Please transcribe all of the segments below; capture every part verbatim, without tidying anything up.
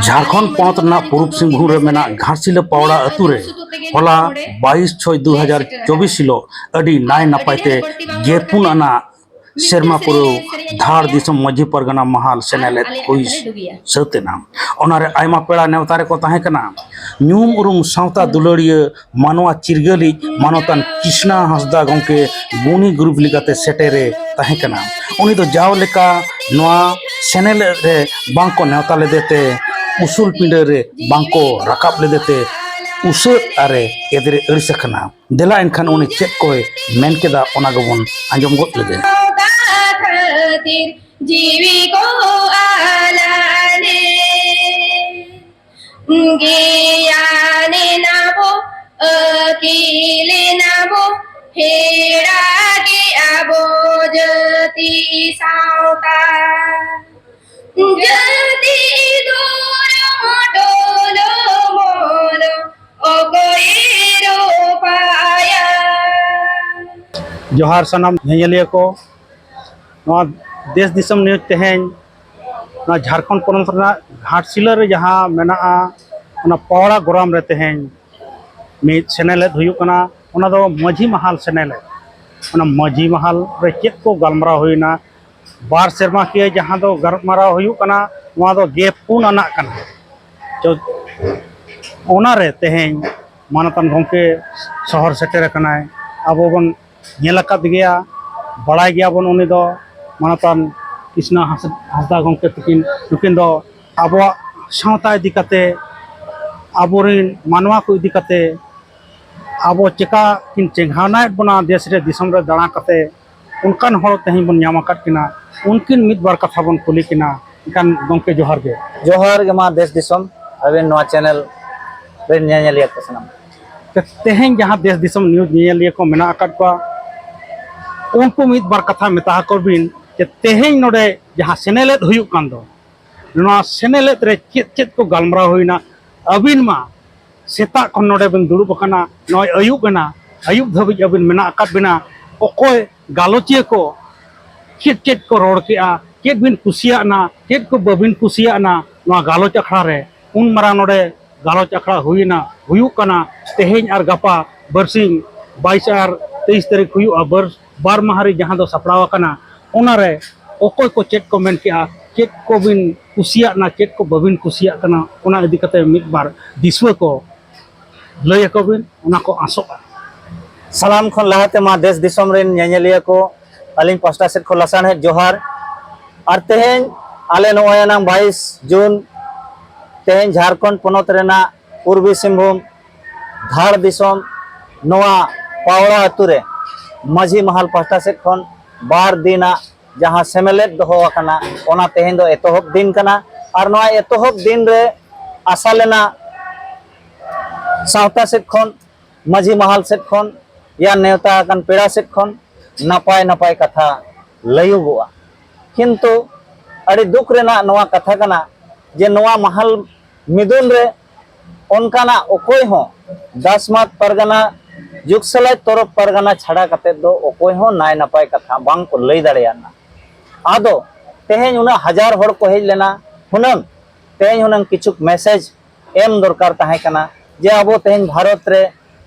ᱡᱷᱟᱲᱠᱷᱚᱸᱰ ᱯᱚᱱᱚᱛ ᱨᱮᱱᱟᱜ ᱯᱩᱨᱩᱵ ᱥᱤᱝᱵᱷᱩᱢ ᱨᱮ ᱢᱮᱱᱟᱜ ᱜᱷᱟᱴᱥᱤᱞᱟᱹ ᱯᱟᱣᱲᱟ ᱟᱹᱛᱩ ᱨᱮ ᱦᱚᱞᱟ ᱵᱟᱭᱤᱥ ᱪᱷᱚᱭ ᱫᱩ ᱦᱟᱡᱟᱨ ᱪᱚᱵᱵᱤᱥ ᱦᱤᱞᱳᱜ ᱟᱹᱰᱤ ᱱᱟᱭ ᱱᱟᱯᱟᱭ ᱛᱮ ᱜᱮᱞ ᱯᱩᱱ ᱟᱱᱟᱜ ᱥᱮᱨᱢᱟ ᱯᱩᱨᱟᱹᱣ ᱫᱷᱟᱲ ᱫᱤᱥᱚᱢ ᱢᱟᱹᱡᱷᱤ ᱯᱟᱨᱜᱟᱱᱟ ᱢᱟᱦᱟᱞ ᱥᱮᱱᱮᱞᱮᱫ ᱦᱩᱭ ᱥᱟᱹᱛ ᱮᱱᱟ᱾ ᱚᱱᱟᱨᱮ ᱟᱭᱢᱟ ᱯᱮᱲᱟ ᱱᱮᱣᱛᱟ ᱨᱮᱠᱚ ᱛᱟᱦᱮᱸ ᱠᱟᱱᱟ᱾ ᱧᱩᱢ ᱩᱨᱩᱢ ᱥᱟᱶᱛᱟ ᱫᱩᱞᱟᱹᱲᱤᱭᱟᱹ ᱢᱟᱱᱣᱟ ᱪᱤᱨᱜᱟᱹᱞᱤᱡ ᱢᱟᱱᱚᱛᱟᱱ ᱠᱨᱤᱥᱱᱟ ᱦᱟᱸᱥᱫᱟ ᱜᱚᱢᱠᱮ ᱜᱩᱱᱤ ᱜᱩᱨᱩᱵ ᱞᱮᱠᱟᱛᱮ ᱥᱮᱴᱮᱨᱮ ᱛᱟᱦᱮᱸ ᱠᱟᱱᱟ᱾ ᱩᱱᱤ ᱫᱚ ᱡᱟᱣ ᱞᱮᱠᱟ ᱱᱚᱣᱟ ᱥᱮᱱᱮᱞᱮᱫ ᱨᱮ ᱵᱟᱝᱠᱚ ᱱᱮᱣᱛᱟ ᱞᱮᱫᱮᱛᱮ, ᱩᱥᱩᱞ ᱯᱤᱸᱰᱟᱹ ᱨᱮ ᱵᱟᱝᱠᱚ ᱨᱟᱠᱟᱵ ᱞᱮᱫᱮᱛᱮ ᱩᱥᱟᱹᱫ ᱟᱨᱮ ᱮᱫᱨᱮ ᱟᱹᱲᱤᱥ ᱟᱠᱟᱱᱟ᱾ ᱫᱮᱞᱟ ᱮᱱᱠᱷᱟᱱ ᱩᱱᱤ ᱪᱮᱫ ᱠᱚᱭ ᱢᱮᱱ ᱠᱮᱫᱟ, ᱚᱱᱟ ᱜᱮᱵᱚᱱ ᱟᱸᱡᱚᱢ ᱜᱚᱫ ᱞᱮᱜᱮ᱾ ᱥᱟᱶᱛᱟ ᱠᱷᱟᱹᱛᱤᱨ ᱡᱤᱣᱤ ᱠᱚ ᱟᱞᱟᱭ ᱞᱮᱫ᱾ ᱜᱮᱭᱟᱱᱮᱱᱟ ᱵᱚ, ᱟᱹᱠᱤᱞᱮᱱᱟ ᱵᱚ, ᱦᱮᱲᱟ ᱜᱮ ᱟᱵᱚ ᱡᱟᱹᱛᱤ ᱥᱟᱶᱛᱟ᱾ ᱡᱟᱹᱛᱤ ᱫᱷᱚᱨᱚᱢ ᱴᱚᱞᱚ ᱢᱚᱞᱚ ᱚᱠᱚᱭᱮ ᱨᱚᱯᱷᱟᱭᱟ? ᱡᱚᱦᱟᱨ ᱥᱟᱱᱟᱢ ᱧᱮᱧᱮᱞᱤᱭᱟᱹ ᱠᱚ᱾ ᱱᱚᱣᱟ ᱫᱮᱥ ᱫᱤᱥᱚᱢ ᱱᱤᱭᱩᱡᱽ ᱛᱮᱦᱮᱧ ᱱᱚᱣᱟ ᱡᱷᱟᱲᱠᱷᱚᱸᱰ ᱯᱚᱱᱚᱛ ᱨᱮᱱᱟᱜ ᱜᱷᱟᱴᱥᱤᱞᱟᱹ ᱨᱮ ᱡᱟᱦᱟᱸ ᱢᱮᱱᱟᱜᱼᱟ, ᱚᱱᱟ ᱯᱟᱣᱲᱟ ᱜᱚᱨᱟᱢ ᱨᱮ ᱛᱮᱦᱮᱧ ᱢᱤᱫ ᱥᱮᱱᱮᱞᱮᱫ ᱦᱩᱭᱩᱜ ᱠᱟᱱᱟ᱾ ᱚᱱᱟ ᱫᱚ ᱢᱟᱹᱡᱷᱤ ᱢᱟᱦᱟᱞ ᱥᱮᱱᱮᱞᱮᱫ᱾ ᱚᱱᱟ ᱢᱟᱹᱡᱷᱤ ᱢᱟᱦᱟᱞ ᱨᱮ ᱪᱮᱫ ᱠᱚ ᱜᱟᱞᱢᱟᱨᱟᱣ ᱦᱩᱭᱱᱟ, ᱵᱟᱨ ᱥᱮᱨᱢᱟ ᱠᱤᱭᱟᱹ ᱡᱟᱦᱟᱸ ᱫᱚ ᱜᱟᱞᱢᱟᱨᱟᱣ ᱦᱩᱭᱩᱜ ᱠᱟᱱᱟ, ᱱᱚᱣᱟ ᱫᱚ ᱜᱮ ᱯᱩᱱ ᱟᱱᱟᱜ ᱠᱟᱱᱟ᱾ ᱛᱚ, ᱚᱱᱟᱨᱮ ᱛᱮᱦᱮᱧ ᱢᱟᱱᱚᱛᱟᱱ ᱜᱚᱢᱠᱮ ᱥᱚᱦᱚᱨ ᱥᱮᱴᱮᱨ ᱟᱠᱟᱱᱟᱭ᱾ ᱟᱵᱚ ᱵᱚᱱ ᱧᱮᱞ ᱟᱠᱟᱫ ᱜᱮᱭᱟ, ᱵᱟᱲᱟᱭ ᱜᱮᱭᱟᱵᱚᱱ, ᱩᱱᱤ ᱫᱚ ᱢᱟᱱᱚᱛᱟᱱ ᱠᱨᱤᱥᱱᱟ ᱦᱟᱸᱥ-, ᱦᱟᱸᱥᱫᱟ ᱜᱚᱢᱠᱮ ᱛᱟᱹᱠᱤᱱ, ᱱᱩᱠᱤᱱ ᱫᱚ ᱟᱵᱚᱣᱟᱜ ᱥᱟᱶᱛᱟ ᱤᱫᱤ ᱠᱟᱛᱮ, ᱟᱵᱚᱨᱮᱱ ᱢᱟᱱᱣᱟ ᱠᱚ ᱤᱫᱤ ᱠᱟᱛᱮ, ᱟᱵᱚ ᱪᱮᱠᱟ ᱠᱤᱱ ᱪᱮᱸᱜᱷᱟᱣᱱᱟᱭᱮᱫ ᱵᱚᱱᱟ ᱫᱮᱥ ᱨᱮ ᱫᱤᱥᱚᱢ ᱨᱮ ᱫᱟᱬᱟ ᱠᱟᱛᱮ, ᱚᱱᱠᱟᱱ ᱦᱚᱲ ᱛᱮᱦᱮᱧ ᱵᱚᱱ ᱧᱟᱢ ᱟᱠᱟᱫ ᱠᱤᱱᱟ᱾ ᱩᱱᱠᱤᱱ ᱢᱤᱫ ᱵᱟᱨ ᱠᱟᱛᱷᱟ ᱵᱚᱱ ᱠᱩᱞᱤ ᱠᱤᱱᱟ᱾ ᱮᱱᱠᱷᱟᱱ ᱜᱚᱢᱠᱮ, ᱡᱚᱦᱟᱨ ᱜᱮ᱾ ᱡᱚᱦᱟᱨ ᱜᱮ ᱢᱟ ᱫᱮᱥ ᱫᱤᱥᱚᱢ, ᱟᱹᱵᱤᱱ ᱱᱚᱣᱟ ᱪᱮᱱᱮᱞ ᱨᱮᱱ ᱧᱮᱧᱮᱞᱤᱭᱟᱹ ᱠᱚ ᱥᱟᱱᱟᱢ᱾ ᱛᱮ-, ᱛᱮᱦᱮᱧ ᱡᱟᱦᱟᱸ ᱫᱮᱥ ᱫᱤᱥᱚᱢ ᱱᱤᱭᱩᱡᱽ ᱧᱮᱧᱮᱞᱤᱭᱟᱹ ᱠᱚ ᱢᱮᱱᱟᱜ ᱟᱠᱟᱫ ᱠᱚᱣᱟ, ᱩᱱᱠᱩ ᱢᱤᱫ ᱵᱟᱨ ᱠᱟᱛᱷᱟ ᱢᱮᱛᱟ ᱟᱠᱚ ᱵᱤᱱ ᱡᱮ ᱛᱮᱦᱮᱧ ᱱᱚᱰᱮ ᱡᱟᱦᱟᱸ ᱥᱮᱱᱮᱞᱮᱫ ᱦᱩᱭᱩᱜ ᱠᱟᱱ ᱫᱚ, ᱱᱚᱣᱟ ᱥᱮᱱᱮᱞᱮᱫ ᱨᱮ ᱪᱮᱫ ᱪᱮᱫ ᱠᱚ ᱜᱟᱞᱢᱟᱨᱟᱣ ᱦᱩᱭᱱᱟ? ᱟᱹᱵᱤᱱ ᱢᱟ ᱥᱮᱛᱟᱜ ᱠᱷᱚᱱ ᱱᱚᱰᱮ ᱵᱤᱱ ᱫᱩᱲᱩᱵ ᱟᱠᱟᱱᱟ, ᱱᱚᱜᱼᱚᱭ ᱟᱹᱭᱩᱵ ᱮᱱᱟ, ᱟᱹᱭᱩᱵ ᱫᱷᱟᱹᱵᱤᱡ ᱟᱹᱵᱤᱱ ᱢᱮᱱᱟᱜ ᱟᱠᱟᱫ ᱵᱤᱱᱟ᱾ ᱚᱠᱚᱭ ᱜᱟᱞᱚᱪᱤᱭᱟᱹ ᱠᱚ ᱪᱮᱫ ᱪᱮᱫ ᱠᱚ ᱨᱚᱲ ᱠᱮᱜᱼᱟ, ᱪᱮᱫ ᱵᱤᱱ ᱠᱩᱥᱤᱭᱟᱜᱼᱱᱟ, ᱪᱮᱫ ᱠᱚ ᱵᱟᱹᱵᱤᱱ ᱠᱩᱥᱤᱭᱟᱜᱼᱱᱟ ᱱᱚᱣᱟ ᱜᱟᱞᱚᱪ ᱟᱠᱷᱲᱟ ᱨᱮ᱾ ᱩᱱ ᱢᱟᱨᱟᱝ ᱱᱚᱰᱮ ᱜᱟᱞᱚᱪ ᱟᱠᱷᱲᱟ ᱦᱩᱭᱮᱱᱟ, ᱦᱩᱭᱩᱜ ᱠᱟᱱᱟ᱾ ᱛᱮᱦᱮᱧ ᱟᱨ ᱜᱟᱯᱟ ᱵᱟᱨᱥᱤᱧ ᱵᱟᱭᱤᱥ ᱟᱨ ᱛᱮᱭᱤᱥ ᱛᱟᱹᱨᱤᱠᱷ ᱦᱩᱭᱩᱜᱼᱟ, ᱵᱟᱨ, ᱵᱟᱨ ᱢᱟᱦᱟ ᱨᱮ ᱡᱟᱦᱟᱸ ᱫᱚ ᱥᱟᱯᱲᱟᱣ ᱟᱠᱟᱱᱟ, ᱚᱱᱟᱨᱮ ᱚᱠᱚᱭ ᱠᱚ ᱪᱮᱫ ᱠᱚ ᱢᱮᱱ ᱠᱮᱜᱼᱟ, ᱪᱮᱫ ᱠᱚᱵᱤᱱ ᱠᱩᱥᱤᱭᱟᱜᱼᱱᱟ, ᱪᱮᱫ ᱠᱚ ᱵᱟᱹᱵᱤᱱ ᱠᱩᱥᱤᱭᱟᱜ ᱠᱟᱱᱟ, ᱚᱱᱟ ᱤᱫᱤ ᱠᱟᱛᱮ ᱢᱤᱫ ᱵᱟᱨ ᱫᱤᱥᱩᱣᱟᱹ ᱠᱚ ᱞᱟᱹᱭ ᱟᱠᱚ ᱵᱤᱱ, ᱚᱱᱟ ᱠᱚ ᱟᱥᱚᱜᱼᱟ᱾ ᱥᱟᱱᱟᱢ ᱠᱷᱚᱱ ᱞᱟᱦᱟᱛᱮ ᱢᱟ ᱫᱮᱥ ᱫᱤᱥᱚᱢ ᱨᱮᱱ ᱧᱮᱧᱮᱞᱤᱭᱟᱹ ᱠᱚ ᱟᱹᱞᱤᱧ ᱯᱟᱥᱴᱟ ᱥᱮᱫ ᱠᱷᱚᱱ ᱞᱟᱥᱟᱲᱦᱮᱫ ᱡᱚᱦᱟᱨ᱾ ᱟᱨ ᱛᱮᱦᱮᱧ ᱟᱞᱮ ᱱᱚᱜᱼᱚᱭ ᱮᱱᱟᱝ ᱵᱟᱭᱤᱥ ᱡᱩᱱ, ᱛᱮᱦᱮᱧ ᱡᱷᱟᱲᱠᱷᱚᱸᱰ ᱯᱚᱱᱚᱛ ᱨᱮᱱᱟᱜ ᱯᱩᱨᱵᱤ ᱥᱤᱝᱵᱷᱩᱢ ᱫᱷᱟᱲ ᱫᱤᱥᱚᱢ ᱱᱚᱣᱟ ᱯᱟᱣᱲᱟ ᱟᱹᱛᱩ ᱨᱮ ᱢᱟᱹᱡᱷᱤ ᱢᱟᱦᱟᱞ ᱯᱟᱥᱴᱟ ᱥᱮᱫ ᱠᱷᱚᱱ ᱵᱟᱨ ᱫᱤᱱᱟᱜ ᱡᱟᱦᱟᱸ ᱥᱮᱢᱞᱮᱫ ᱫᱚᱦᱚ ᱟᱠᱟᱱᱟ, ᱚᱱᱟ ᱛᱮᱦᱮᱧ ᱫᱚ ᱮᱛᱚᱦᱚᱵ ᱫᱤᱱ ᱠᱟᱱᱟ᱾ ᱟᱨ ᱱᱚᱣᱟ ᱮᱛᱚᱦᱚᱵ ᱫᱤᱱ ᱨᱮ ᱟᱥᱟ ᱞᱮᱱᱟ ᱥᱟᱶᱛᱟ ᱥᱮᱫ ᱠᱷᱚᱱ, ᱢᱟᱹᱡᱷᱤ ᱢᱟᱦᱟᱞ ᱥᱮᱫ ᱠᱷᱚᱱ, ᱭᱟ ᱱᱮᱣᱛᱟ ᱟᱠᱟᱱ ᱯᱮᱲᱟ ᱥᱮᱫ ᱠᱷᱚᱱ ᱱᱟᱯᱟᱭ ᱱᱟᱯᱟᱭ ᱠᱟᱛᱷᱟ ᱞᱟᱹᱭᱚᱜᱚᱜᱼᱟ᱾ ᱠᱤᱱᱛᱩ ᱟᱹᱰᱤ ᱫᱩᱠ ᱨᱮᱱᱟᱜ ᱱᱚᱣᱟ ᱠᱟᱛᱷᱟ ᱠᱟᱱᱟ ᱡᱮ ᱱᱚᱣᱟ ᱢᱟᱦᱟᱞ ᱢᱤᱫᱩᱱ ᱨᱮ ᱚᱱᱠᱟᱱᱟᱜ ᱚᱠᱚᱭ ᱦᱚᱸ ᱫᱟᱥᱢᱟᱛ ᱯᱟᱨᱜᱟᱱᱟ, ᱡᱩᱜᱽᱥᱟᱞᱟᱭ ᱛᱚᱨᱚᱯ ᱯᱟᱨᱜᱟᱱᱟ ᱪᱷᱟᱰᱟ ᱠᱟᱛᱮᱫ ᱫᱚ ᱚᱠᱚᱭ ᱦᱚᱸ ᱱᱟᱭ ᱱᱟᱯᱟᱭ ᱠᱟᱛᱷᱟ ᱵᱟᱝ ᱠᱚ ᱞᱟᱹᱭ ᱫᱟᱲᱮᱭᱟᱜᱼᱟ᱾ ᱟᱫᱚ ᱛᱮᱦᱮᱧ ᱩᱱᱟᱹᱜ ᱦᱟᱡᱟᱨ ᱦᱚᱲ ᱠᱚ ᱦᱮᱡ ᱞᱮᱱᱟ, ᱦᱩᱱᱟᱹᱝ ᱛᱮᱦᱮᱧ ᱦᱩᱱᱟᱹᱝ ᱠᱤᱪᱷᱩ ᱢᱮᱥᱮᱡᱽ ᱮᱢ ᱫᱚᱨᱠᱟᱨ ᱛᱟᱦᱮᱸ ᱠᱟᱱᱟ ᱡᱮ ᱟᱵᱚ ᱛᱮᱦᱮᱧ ᱵᱷᱟᱨᱚᱛ ᱨᱮ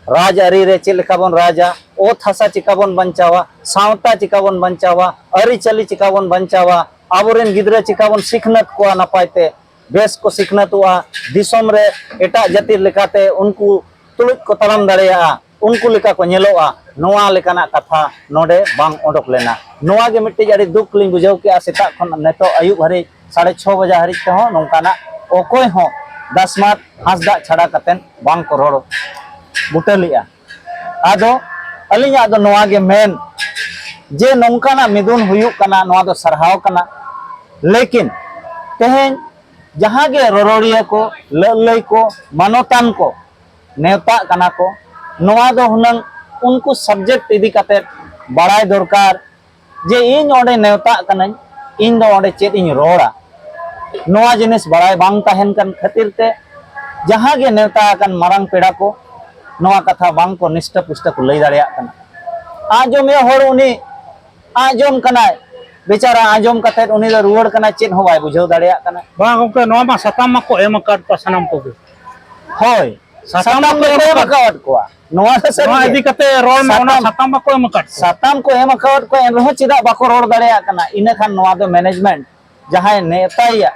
ᱨᱟᱡᱽ ᱟᱹᱨᱤ ᱨᱮ ᱪᱮᱫ ᱞᱮᱠᱟ ᱵᱚᱱ ᱨᱟᱡᱟ, ᱚᱛ ᱦᱟᱥᱟ ᱪᱤᱠᱟ ᱵᱚᱱ ᱵᱟᱧᱪᱟᱣᱟ, ᱥᱟᱶᱛᱟ ᱪᱤᱠᱟ ᱵᱚᱱ ᱵᱟᱧᱪᱟᱣᱟ, ᱟᱹᱨᱤᱪᱟᱹᱞᱤ ᱪᱤᱠᱟ ᱵᱚᱱ ᱵᱟᱧᱪᱟᱣᱟ, ᱟᱵᱚᱨᱮᱱ ᱜᱤᱫᱽᱨᱟᱹ ᱪᱤᱠᱟ ᱵᱚᱱ ᱥᱤᱠᱷᱱᱟᱹᱛ ᱠᱚᱣᱟ ᱱᱟᱯᱟᱭ ᱛᱮ, ᱵᱮᱥ ᱠᱚ ᱥᱤᱠᱷᱱᱟᱹᱛᱚᱜᱼᱟ, ᱫᱤᱥᱚᱢ ᱨᱮ ᱮᱴᱟᱜ ᱡᱟᱹᱛᱤ ᱞᱮᱠᱟᱛᱮ ᱩᱱᱠᱩ ᱛᱩᱞᱩᱡ ᱠᱚ ᱛᱟᱲᱟᱢ ᱫᱟᱲᱮᱭᱟᱜᱼᱟ, ᱩᱱᱠᱩ ᱞᱮᱠᱟ ᱠᱚ ᱧᱮᱞᱚᱜᱼᱟ, ᱱᱚᱣᱟ ᱞᱮᱠᱟᱱᱟᱜ ᱠᱟᱛᱷᱟ ᱱᱚᱰᱮ ᱵᱟᱝ ᱚᱰᱚᱠ ᱞᱮᱱᱟ᱾ ᱱᱚᱣᱟ ᱜᱮ ᱢᱤᱫᱴᱤᱡ ᱟᱹᱰᱤ ᱫᱩᱠ ᱞᱤᱧ ᱵᱩᱡᱷᱟᱹᱣ ᱠᱮᱜᱼᱟ᱾ ᱥᱮᱛᱟᱜ ᱠᱷᱚᱱ ᱱᱤᱛᱚᱜ ᱟᱹᱭᱩᱵ ᱦᱟᱹᱨᱤᱡ, ᱥᱟᱲᱮ ᱪᱷᱚ ᱵᱟᱡᱟ ᱦᱟᱹᱨᱤᱡ ᱛᱮᱦᱚᱸ ᱱᱚᱝᱠᱟᱱᱟᱜ ᱚᱠᱚᱭ ᱦᱚᱸ ᱫᱟᱥᱢᱟᱛ ᱦᱟᱸᱥᱫᱟᱜ ᱪᱷᱟᱰᱟ ᱠᱟᱛᱮᱫ ᱵᱟᱝ ᱠᱚ ᱨᱚᱲ ᱵᱩᱴᱟᱹ ᱞᱮᱜᱼᱟ᱾ ᱟᱫᱚ ᱟᱹᱞᱤᱧᱟᱜ ᱫᱚ ᱱᱚᱣᱟ ᱜᱮ ᱢᱮᱱ ᱡᱮ ᱱᱚᱝᱠᱟᱱᱟᱜ ᱢᱤᱫᱩᱱ ᱦᱩᱭᱩᱜ ᱠᱟᱱᱟ, ᱱᱚᱣᱟ ᱫᱚ ᱥᱟᱨᱦᱟᱣ ᱠᱟᱱᱟ᱾ ᱞᱮᱠᱤᱱ ᱛᱮᱦᱮᱧ ᱡᱟᱦᱟᱸ ᱜᱮ ᱨᱚᱨᱚᱲᱤᱭᱟᱹ ᱠᱚ, ᱞᱟᱹᱞᱟᱹᱭ ᱠᱚ, ᱢᱟᱱᱚᱛᱟᱱ ᱠᱚ ᱱᱮᱣᱛᱟᱜ ᱠᱟᱱᱟ ᱠᱚ, ᱱᱚᱣᱟ ᱫᱚ ᱦᱩᱱᱟᱹᱝ ᱩᱱᱠᱩ subject ᱤᱫᱤ ᱠᱟᱛᱮᱫ ᱵᱟᱲᱟᱭ ᱫᱚᱨᱠᱟᱨ ᱡᱮ ᱤᱧ ᱚᱸᱰᱮ ᱱᱮᱣᱛᱟᱜ ᱠᱟᱹᱱᱟᱹᱧ, ᱤᱧ ᱫᱚ ᱚᱸᱰᱮ ᱪᱮᱫ ᱤᱧ ᱨᱚᱲᱟ, ᱱᱚᱣᱟ ᱡᱤᱱᱤᱥ ᱵᱟᱲᱟᱭ ᱵᱟᱝ ᱛᱟᱦᱮᱱ ᱠᱟᱱ ᱠᱷᱟᱹᱛᱤᱨ ᱛᱮ ᱡᱟᱦᱟᱸ ᱜᱮ ᱱᱮᱣᱛᱟ ᱟᱠᱟᱱ ᱢᱟᱨᱟᱝ ᱯᱮᱲᱟ ᱠᱚ ᱱᱚᱣᱟ ᱠᱟᱛᱷᱟ ᱵᱟᱝ ᱠᱚ ᱱᱤᱥᱴᱟ ᱯᱩᱥᱴᱟ ᱠᱚ ᱞᱟᱹᱭ ᱫᱟᱲᱮᱭᱟᱜ ᱠᱟᱱᱟ᱾ ᱟᱸᱡᱚᱢᱤᱭᱟᱹ ᱦᱚᱲ ᱩᱱᱤ ᱟᱸᱡᱚᱢ ᱠᱟᱱᱟᱭ, ᱵᱮᱪᱟᱨᱟ ᱟᱸᱡᱚᱢ ᱠᱟᱛᱮᱫ ᱩᱱᱤ ᱫᱚ ᱨᱩᱣᱟᱹᱲ ᱠᱟᱱᱟᱭ, ᱪᱮᱫ ᱦᱚᱸ ᱵᱟᱭ ᱵᱩᱡᱷᱟᱹᱣ ᱫᱟᱲᱮᱭᱟᱜ ᱠᱟᱱᱟ᱾ ᱵᱟᱝ ᱜᱚᱢᱠᱮ, ᱱᱚᱣᱟ ᱢᱟ ᱥᱟᱛᱟᱢ ᱢᱟᱠᱚ ᱮᱢ ᱟᱠᱟᱫ ᱠᱚᱣᱟ ᱥᱟᱱᱟᱢ ᱠᱚᱜᱮ᱾ ᱦᱳᱭ, ᱥᱟᱛᱟᱢ ᱥᱟᱛᱟᱢ ᱢᱟᱠᱚ ᱫᱚᱠᱚ ᱮᱢ ᱮᱢ ᱟᱠᱟᱫ ᱟᱠᱟᱫ ᱠᱚᱣᱟ᱾ ᱱᱚᱣᱟ ᱫᱚ ᱥᱟᱹᱨᱤ ᱱᱚᱣᱟ ᱜᱮ᱾ ᱤᱫᱤ ᱠᱟᱛᱮ ᱨᱚᱲ ᱢᱟ, ᱚᱱᱟ ᱥᱟᱛᱟᱢ ᱥᱟᱛᱟᱢ ᱵᱟᱠᱚ ᱮᱢ ᱟᱠᱟᱫ ᱠᱚᱣᱟ᱾ ᱥᱟᱛᱟᱢ ᱠᱚ ᱮᱢ ᱟᱠᱟᱫ ᱠᱚᱣᱟ, ᱮᱱ ᱨᱮᱦᱚᱸ ᱪᱮᱫᱟᱜ ᱵᱟᱠᱚ ᱨᱚᱲ ᱫᱟᱲᱮᱭᱟᱜ ᱠᱟᱱᱟ? ᱤᱱᱟᱹ ᱠᱷᱟᱱ ᱱᱚᱣᱟ ᱫᱚ ᱢᱮᱱᱮᱡᱽᱢᱮᱱᱴ, ᱡᱟᱦᱟᱸᱭ ᱱᱮᱣᱛᱟᱭᱮᱭᱟ,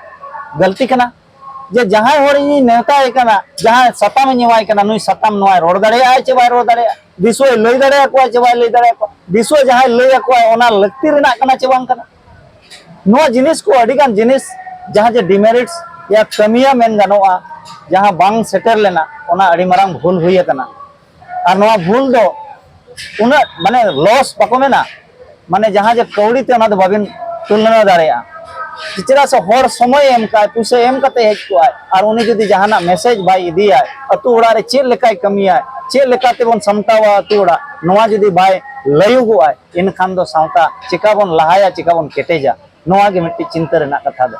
ᱜᱟᱹᱞᱛᱤ ᱠᱟᱱᱟ᱾ ᱡᱮ ᱡᱟᱦᱟᱸᱭ ᱦᱚᱲ ᱤᱧᱤᱧ ᱱᱮᱣᱛᱟᱭᱮ ᱠᱟᱱᱟ, ᱡᱟᱦᱟᱸᱭ ᱥᱟᱛᱟᱢ ᱤᱧ ᱮᱢᱟᱭ ᱠᱟᱱᱟ, ᱱᱩᱭ ᱥᱟᱛᱟᱢ ᱱᱚᱣᱟᱭ ᱨᱚᱲ ᱫᱟᱲᱮᱭᱟᱜᱼᱟ ᱪᱮ ᱵᱟᱭ ᱨᱚᱲ ᱫᱟᱲᱮᱭᱟᱜᱼᱟ, ᱫᱤᱥᱩᱣᱟᱹᱭ ᱞᱟᱹᱭ ᱫᱟᱲᱮᱭᱟᱠᱚᱣᱟ ᱪᱮ ᱵᱟᱭ ᱞᱟᱹᱭ ᱫᱟᱲᱮᱭᱟᱠᱚᱣᱟ, ᱫᱤᱥᱩᱣᱟᱹ ᱡᱟᱦᱟᱸᱭ ᱞᱟᱹᱭ ᱟᱠᱚᱣᱟᱭ, ᱚᱱᱟ ᱞᱟᱹᱠᱛᱤ ᱨᱮᱱᱟᱜ ᱠᱟᱱᱟ ᱪᱮ ᱵᱟᱝ ᱠᱟᱱᱟ? ᱱᱚᱣᱟ ᱡᱤᱱᱤᱥ ᱠᱚ, ᱟᱹᱰᱤᱜᱟᱱ ᱡᱤᱱᱤᱥ, ᱡᱟᱦᱟᱸ ᱡᱮ ᱰᱤᱢᱮᱨᱤᱴᱥ ᱭᱟ ᱠᱟᱹᱢᱤᱭᱟ ᱢᱮᱱ ᱜᱟᱱᱚᱜᱼᱟ, ᱡᱟᱦᱟᱸ ᱵᱟᱝ ᱥᱮᱴᱮᱨ ᱞᱮᱱᱟ, ᱚᱱᱟ ᱟᱹᱰᱤ ᱢᱟᱨᱟᱝ ᱵᱷᱩᱞ ᱦᱩᱭ ᱟᱠᱟᱱᱟ᱾ ᱟᱨ ᱱᱚᱣᱟ ᱵᱷᱩᱞ ᱫᱚ ᱩᱱᱟᱹᱜ, ᱢᱟᱱᱮ, ᱞᱚᱥ ᱵᱟᱠᱚ ᱢᱮᱱᱟ, ᱢᱟᱱᱮ, ᱡᱟᱦᱟᱸ ᱡᱮ ᱠᱟᱹᱣᱰᱤ ᱛᱮ ᱚᱱᱟ ᱫᱚ ᱵᱟᱵᱤᱱ ᱛᱩᱞᱚᱱᱟ ᱫᱟᱲᱮᱭᱟᱜᱼᱟ᱾ ᱪᱮᱫᱟᱜ ᱥᱮ ᱦᱚᱲ ᱥᱚᱢᱚᱭᱮ ᱮᱢ ᱠᱟᱜᱼᱟᱭ, ᱯᱩᱭᱥᱟᱹ ᱮᱢ ᱠᱟᱛᱮ ᱦᱮᱡ ᱠᱚᱜᱼᱟᱭ, ᱟᱨ ᱩᱱᱤ ᱡᱩᱫᱤ ᱡᱟᱦᱟᱱᱟᱜ ᱢᱮᱥᱮᱡᱽ ᱵᱟᱭ ᱤᱫᱤᱭᱟᱭ, ᱟᱹᱛᱩ ᱚᱲᱟᱜ ᱨᱮ ᱪᱮᱫ ᱞᱮᱠᱟᱭ ᱠᱟᱹᱢᱤᱭᱟᱭ, ᱪᱮᱫ ᱞᱮᱠᱟ ᱛᱮᱵᱚᱱ ᱥᱟᱢᱴᱟᱣᱟ ᱟᱹᱛᱩ ᱚᱲᱟᱜ, ᱱᱚᱣᱟ ᱡᱩᱫᱤ ᱵᱟᱭ ᱞᱟᱹᱭᱩᱜᱚᱜᱼᱟᱭ, ᱮᱱᱠᱷᱟᱱ ᱫᱚ ᱥᱟᱶᱛᱟ ᱪᱮᱠᱟ ᱵᱚᱱ ᱞᱟᱦᱟᱭᱟ, ᱪᱮᱠᱟ ᱵᱚᱱ ᱠᱮᱴᱮᱡᱟ? ᱱᱚᱣᱟ ᱜᱮ ᱢᱤᱫᱴᱤᱡ ᱪᱤᱱᱛᱟᱹ ᱨᱮᱱᱟᱜ ᱠᱟᱛᱷᱟ ᱫᱚ᱾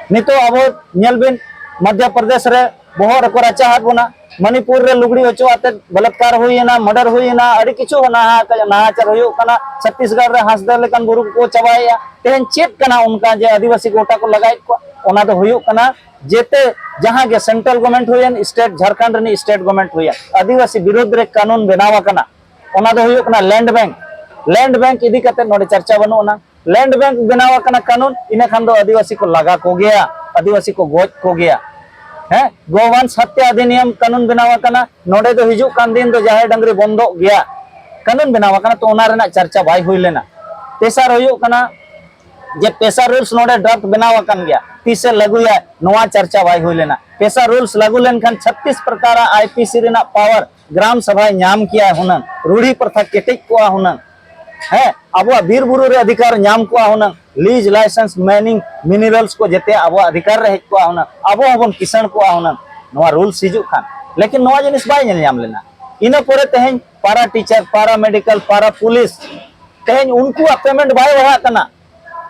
ᱱᱤᱛᱚᱜ ᱟᱵᱚ ᱧᱮᱞ ᱵᱤᱱ, ᱢᱚᱫᱽᱫᱷᱚ ᱯᱨᱚᱫᱮᱥ ᱨᱮ ᱵᱚᱦᱚᱜ ᱨᱮᱠᱚ ᱨᱟᱪᱟ ᱟᱫ ᱵᱚᱱᱟ, ᱢᱚᱱᱤᱯᱩᱨ ᱨᱮ ᱞᱩᱜᱽᱲᱤ ᱚᱪᱚ ᱟᱛᱮᱫ ᱵᱚᱞᱟᱛᱠᱟᱨ ᱦᱩᱭᱮᱱᱟ, ᱢᱟᱨᱰᱟᱨ ᱦᱩᱭᱮᱱᱟ, ᱟᱹᱰᱤ ᱠᱤᱪᱷᱩ ᱱᱟᱦᱟ-, ᱱᱟᱦᱟᱪᱟᱨ ᱦᱩᱭᱩᱜ ᱠᱟᱱᱟ᱾ ᱪᱷᱚᱛᱤᱥᱜᱚᱲ ᱨᱮ ᱦᱟᱸᱥᱫᱟ ᱞᱮᱠᱟᱱ ᱵᱩᱨᱩ ᱠᱚᱠᱚ ᱪᱟᱵᱟᱭᱮᱫᱼᱟ᱾ ᱛᱮᱦᱮᱧ ᱪᱮᱫ ᱠᱟᱱᱟ ᱚᱱᱠᱟ ᱡᱮ ᱟᱹᱫᱤᱵᱟᱹᱥᱤ ᱠᱚ ᱜᱚᱴᱟ ᱠᱚ ᱞᱟᱜᱟᱭᱮᱫ ᱠᱚᱣᱟ? ᱚᱱᱟ ᱫᱚ ᱦᱩᱭᱩᱜ ᱠᱟᱱᱟ ᱡᱮᱛᱮ ᱡᱟᱦᱟᱸ ᱜᱮ ᱥᱮᱱᱴᱨᱟᱞ ᱜᱚᱵᱷᱢᱮᱱᱴ ᱦᱩᱭᱮᱱ, ᱥᱴᱮᱴ ᱡᱷᱟᱲᱠᱷᱚᱸᱰ ᱨᱤᱱᱤᱡ ᱥᱴᱮᱴ ᱜᱚᱵᱷᱢᱮᱱᱴ ᱦᱩᱭᱮᱱ, ᱟᱹᱫᱤᱵᱟᱹᱥᱤ ᱵᱤᱨᱩᱫᱽ ᱨᱮ ᱠᱟᱹᱱᱩᱱ ᱵᱮᱱᱟᱣ ᱟᱠᱟᱱᱟ᱾ ᱚᱱᱟ ᱫᱚ ᱦᱩᱭᱩᱜ ᱠᱟᱱᱟ ᱞᱮᱱᱰ ᱵᱮᱝᱠ᱾ ᱞᱮᱱᱰ ᱵᱮᱝᱠ ᱤᱫᱤ ᱠᱟᱛᱮ ᱱᱚᱰᱮ ᱪᱟᱨᱪᱟ ᱵᱟᱹᱱᱩᱜ ᱟᱱᱟ᱾ ᱞᱮᱱᱰ ᱵᱮᱝᱠ ᱵᱮᱱᱟᱣ ᱟᱠᱟᱱᱟ ᱠᱟᱹᱱᱩᱱ, ᱤᱱᱟᱹ ᱠᱷᱟᱱ ᱫᱚ ᱟᱹᱫᱤᱵᱟᱹᱥᱤ ᱠᱚ ᱞᱟᱜᱟ ᱠᱚᱜᱮᱭᱟ, ᱟᱹᱫᱤᱵᱟᱹᱥᱤ ᱠᱚ ᱜᱚᱡ ᱠᱚᱜᱮᱭᱟ᱾ ᱦᱮᱸ, ᱜᱳᱣᱟᱱᱥ ᱦᱟᱛᱛᱟ ᱚᱫᱷᱤᱱᱤᱭᱚᱢ ᱠᱟᱹᱱᱩᱱ ᱵᱮᱱᱟᱣ ᱟᱠᱟᱱᱟ, ᱱᱚᱰᱮ ᱫᱚ ᱦᱤᱡᱩᱜ ᱠᱟᱱ ᱫᱤᱱ ᱫᱚ ᱡᱟᱦᱮᱨ ᱰᱟᱹᱝᱨᱤ ᱵᱚᱱᱫᱚᱜ ᱜᱮᱭᱟ, ᱠᱟᱹᱱᱩᱱ ᱵᱮᱱᱟᱣ ᱟᱠᱟᱱᱟ, ᱛᱚ ᱚᱱᱟ ᱨᱮᱱᱟᱜ ᱪᱟᱨᱪᱟ ᱵᱟᱭ ᱦᱩᱭ ᱞᱮᱱᱟ᱾ ᱛᱮᱥᱟᱨ ᱦᱩᱭᱩᱜ ᱠᱟᱱᱟ ᱡᱮ ᱯᱮᱥᱟ ᱨᱩᱞᱥ ᱱᱚᱰᱮ ᱰᱨᱟᱯᱴ ᱵᱮᱱᱟᱣ ᱟᱠᱟᱱ ᱜᱮᱭᱟ, ᱛᱤᱥᱮ ᱞᱟᱹᱜᱩᱭᱟ, ᱱᱚᱣᱟ ᱪᱟᱨᱪᱟ ᱵᱟᱭ ᱦᱩᱭ ᱞᱮᱱᱟ᱾ ᱯᱮᱥᱟ ᱨᱩᱞᱥ ᱞᱟᱹᱜᱩ ᱞᱮᱱᱠᱷᱟᱱ ᱪᱷᱟᱛᱤᱥ ᱯᱨᱚᱠᱟᱨᱟᱜ ᱟᱭ ᱯᱤ ᱥᱤ ᱨᱮᱱᱟᱜ ᱯᱟᱣᱟᱨ ᱜᱨᱟᱢ ᱥᱟᱵᱷᱟᱭ ᱧᱟᱢ ᱠᱮᱭᱟ ᱦᱩᱱᱟᱹᱝ, ᱨᱩᱲᱦᱤ ᱯᱨᱚᱛᱷᱟ ᱠᱮᱴᱮᱡ ᱠᱚᱜᱼᱟ ᱦᱩᱱᱟᱹᱝ, ᱦᱮᱸ, ᱟᱵᱚᱣᱟᱜ ᱵᱤᱨ ᱵᱩᱨᱩ ᱨᱮ ᱚᱫᱷᱤᱠᱟᱨ ᱧᱟᱢ ᱠᱚᱜᱼᱟ ᱦᱩᱱᱟᱹᱝ, ᱞᱤᱡᱽ, ᱞᱟᱭᱥᱮᱱᱥ, ᱢᱟᱭᱱᱤᱝ, ᱢᱤᱱᱟᱨᱟᱞᱥ ᱠᱚ ᱡᱮᱛᱮ ᱟᱵᱚᱣᱟᱜ ᱚᱫᱷᱤᱠᱟᱨ ᱨᱮ ᱦᱮᱡ ᱠᱚᱜᱼᱟ ᱦᱩᱱᱟᱹᱝ, ᱟᱵᱚ ᱦᱚᱸᱵᱚᱱ ᱠᱤᱥᱟᱹᱬ ᱠᱚᱜᱼᱟ ᱦᱩᱱᱟᱹᱝ, ᱱᱚᱣᱟ ᱨᱩᱞᱥ ᱦᱤᱡᱩᱜ ᱠᱷᱟᱱ᱾ ᱞᱮᱠᱤᱱ ᱱᱚᱣᱟ ᱡᱤᱱᱤᱥ ᱵᱟᱭ ᱧᱮᱞ ᱧᱟᱢ ᱞᱮᱱᱟ᱾ ᱤᱱᱟᱹ ᱯᱚᱨᱮ ᱛᱮᱦᱮᱧ ᱯᱟᱨᱟ ᱴᱤᱪᱟᱨ, ᱯᱟᱨᱟ ᱢᱮᱰᱤᱠᱟᱞ, ᱯᱟᱨᱟ ᱯᱩᱞᱤᱥ, ᱛᱮᱦᱮᱧ ᱩᱱᱠᱩᱣᱟᱜ ᱯᱮᱢᱮᱱᱴ ᱵᱟᱭ ᱵᱟᱲᱦᱟᱜ ᱠᱟᱱᱟ᱾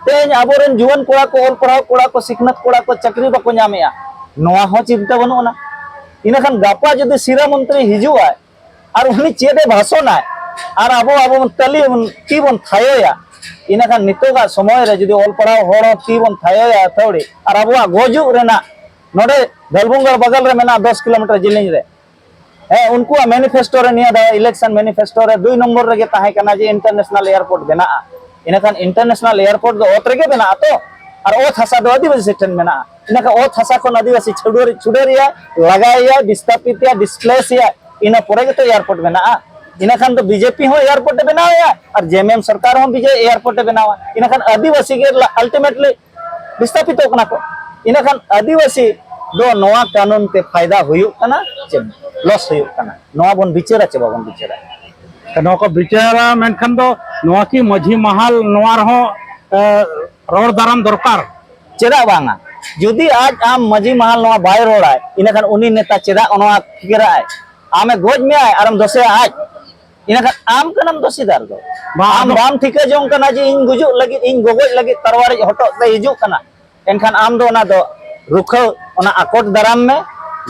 ᱛᱮᱦᱮᱧ ᱟᱵᱚᱨᱮᱱ ᱡᱩᱣᱟᱹᱱ ᱠᱚᱲᱟ ᱠᱚ, ᱚᱞ ᱯᱟᱲᱦᱟᱣ ᱠᱚᱲᱟ ᱠᱚ, ᱥᱤᱠᱷᱱᱟᱹᱛ ᱠᱚᱲᱟ ᱠᱚ ᱪᱟᱹᱠᱨᱤ ᱵᱟᱠᱚ ᱧᱟᱢᱮᱜᱼᱟ, ᱱᱚᱣᱟ ᱦᱚᱸ ᱪᱤᱱᱛᱟᱹ ᱵᱟᱹᱱᱩᱜ ᱟᱱᱟ᱾ ᱤᱱᱟᱹᱠᱷᱟᱱ ᱜᱟᱯᱟ ᱡᱩᱫᱤ ᱥᱤᱨᱟᱹ ᱢᱚᱱᱛᱨᱤ ᱦᱤᱡᱩᱜᱼᱟᱭ, ᱟᱨ ᱩᱱᱤ ᱪᱮᱫ ᱮ ᱵᱷᱟᱥᱚᱱᱟᱭ, ᱟᱨ ᱟᱵᱚ ᱟᱵᱚ ᱵᱚᱱ ᱛᱟᱹᱞᱤ ᱵᱚᱱ ᱛᱤ ᱵᱚᱱ ᱛᱷᱟᱭᱚᱭᱟ, ᱤᱱᱟᱹᱠᱷᱟᱱ ᱱᱤᱛᱚᱜᱟᱜ ᱥᱚᱢᱚᱭ ᱨᱮ ᱡᱩᱫᱤ ᱚᱞ ᱯᱟᱲᱦᱟᱣ ᱦᱚᱲ ᱦᱚᱸ ᱛᱤ ᱵᱚᱱ ᱛᱷᱟᱭᱚᱭᱟ ᱟᱹᱛᱷᱟᱹᱣᱲᱤ, ᱟᱨ ᱟᱵᱚᱣᱟᱜ ᱜᱚᱡᱩᱜ ᱨᱮᱱᱟᱜ ᱱᱚᱰᱮ ᱫᱷᱟᱞᱵᱷᱩᱝᱜᱟᱲ ᱵᱟᱜᱟᱞ ᱨᱮ ᱢᱮᱱᱟᱜᱼᱟ, ᱫᱚᱥ ᱠᱤᱞᱳᱢᱤᱴᱟᱨ ᱡᱮᱞᱮᱧ ᱨᱮ᱾ ᱦᱮᱸ, ᱩᱱᱠᱩᱣᱟᱜ ᱢᱮᱱᱤᱯᱷᱮᱥᱴᱳ ᱨᱮ, ᱱᱤᱭᱟᱹ ᱫᱷᱟᱣ ᱤᱞᱮᱠᱥᱚᱱ ᱢᱮᱱᱤᱯᱷᱮᱥᱴᱳ ᱨᱮ ᱫᱩᱭ ᱱᱚᱢᱵᱚᱨ ᱨᱮᱜᱮ ᱛᱟᱦᱮᱸ ᱠᱟᱱᱟ ᱡᱮ ᱤᱱᱴᱟᱨᱱᱮᱥᱚᱱᱟᱞ ᱮᱭᱟᱨᱯᱳᱨᱴ ᱵᱮᱱᱟᱜᱼᱟ᱾ ᱤᱱᱟᱹᱠᱷᱟᱱ ᱤᱱᱴᱟᱨᱱᱮᱥᱚᱱᱟᱞ ᱮᱭᱟᱨᱯᱳᱨᱴ ᱫᱚ ᱚᱛ ᱨᱮᱜᱮ ᱵᱮᱱᱟᱜᱼᱟ ᱛᱚ, ᱟᱨ ᱚᱛ ᱦᱟᱥᱟ ᱫᱚ ᱟᱹᱫᱤᱵᱟᱹᱥᱤ ᱴᱷᱮᱱ ᱢᱮᱱᱟᱜᱼᱟ᱾ ᱤᱱᱟᱹᱠᱷᱟᱱ ᱚᱛ ᱦᱟᱥᱟ ᱠᱷᱚᱱ ᱟᱹᱫᱤᱵᱟᱹᱥᱤ ᱪᱷᱩᱰᱟᱹᱨ ᱪᱷᱩᱰᱟᱹᱨᱮᱭᱟ, ᱞᱟᱜᱟᱭᱮᱭᱟ, ᱵᱤᱥᱛᱷᱟᱯᱤᱛᱮᱭᱟ, ᱰᱤᱥᱯᱞᱮᱥᱮᱭᱟ, ᱤᱱᱟᱹ ᱯᱚᱨᱮ ᱜᱮᱛᱚ ᱮᱭᱟᱨᱯᱳᱨᱴ ᱵᱮᱱᱟᱜᱼᱟ᱾ ᱤᱱᱟᱹᱠᱷᱟᱱ ᱫᱚ ᱵᱤᱡᱮᱯᱤ ᱦᱚᱸ ᱮᱭᱟᱨᱯᱳᱨᱴ ᱮ ᱵᱮᱱᱟᱣᱮᱭᱟ ᱟᱨ ᱡᱮᱢᱮᱢ ᱥᱚᱨᱠᱟᱨ ᱦᱚᱸ ᱵᱤᱡᱮ ᱮᱭᱟᱨᱯᱳᱨᱴ ᱮ ᱵᱮᱱᱟᱣᱟ᱾ ᱤᱱᱟᱹᱠᱷᱟᱱ ᱟᱹᱫᱤᱵᱟᱹᱥᱤ ᱜᱮ ᱟᱞᱴᱤᱢᱮᱴᱞᱤ ᱵᱤᱥᱛᱷᱟᱯᱤᱛᱚᱜ ᱠᱟᱱᱟ ᱠᱚ᱾ ᱤᱱᱟᱹᱠᱷᱟᱱ ᱟᱹᱫᱤᱵᱟᱹᱥᱤ ᱫᱚ ᱱᱚᱣᱟ ᱠᱟᱹᱱᱩᱱ ᱛᱮ ᱯᱷᱟᱭᱫᱟ ᱦᱩᱭᱩᱜ ᱠᱟᱱᱟ ᱪᱮ ᱞᱚᱥ ᱦᱩᱭᱩᱜ ᱠᱟᱱᱟ, ᱱᱚᱣᱟ ᱵᱚᱱ ᱵᱤᱪᱟᱹᱨᱟ ᱪᱮ ᱵᱟᱵᱚᱱ ᱵᱤᱪᱟᱹᱨᱟ? ᱱᱚᱣᱟ ᱠᱚ ᱵᱤᱪᱟᱹᱨᱟ, ᱢᱮᱱᱠᱷᱟᱱ ᱫᱚ ᱱᱚᱣᱟ ᱠᱤ ᱢᱟᱹᱡᱷᱤ ᱢᱟᱦᱟᱞ ᱱᱚᱣᱟ ᱨᱮᱦᱚᱸ ᱮ, ᱨᱚᱲ ᱫᱟᱨᱟᱢ ᱫᱚᱨᱠᱟᱨ? ᱪᱮᱫᱟᱜ ᱵᱟᱝᱟ? ᱡᱩᱫᱤ ᱟᱡ ᱟᱢ ᱢᱟᱹᱡᱷᱤ ᱢᱟᱦᱟᱞ ᱱᱚᱣᱟ ᱵᱟᱭ ᱨᱚᱲᱟᱭ, ᱤᱱᱟᱹᱠᱷᱟᱱ ᱩᱱᱤ ᱱᱮᱛᱟ ᱪᱮᱫᱟᱜ ᱱᱚᱣᱟ ᱯᱷᱤᱠᱤᱨᱟᱜ ᱟᱭ? ᱟᱢᱮ ᱜᱚᱡ ᱢᱮᱭᱟᱭ ᱟᱨᱮᱢ ᱫᱚᱥᱮᱭᱟ ᱟᱡ, ᱤᱱᱟᱹᱠᱷᱟᱱ ᱟᱢ ᱠᱟᱱᱟᱢ ᱫᱚᱥᱤᱫᱟᱨ ᱫᱚ᱾ ᱵᱟᱝ, ᱟᱢ ᱟᱫᱚ ᱵᱟᱢ ᱴᱷᱤᱠᱟᱹ ᱡᱚᱝ ᱠᱟᱱᱟ ᱡᱮ ᱤᱧ ᱜᱩᱡᱩᱜ ᱞᱟᱹᱜᱤᱫ, ᱤᱧ ᱜᱚᱜᱚᱡ ᱞᱟᱹᱜᱤᱫ ᱛᱟᱨᱣᱟᱲᱤᱡ ᱦᱚᱴᱚᱜ ᱛᱮ ᱦᱤᱡᱩᱜ ᱠᱟᱱᱟ, ᱮᱱᱠᱷᱟᱱ ᱟᱢ ᱫᱚ ᱚᱱᱟ ᱫᱚ ᱨᱩᱠᱷᱟᱹᱣ, ᱚᱱᱟ ᱟᱠᱚᱴ ᱫᱟᱨᱟᱢ ᱢᱮ,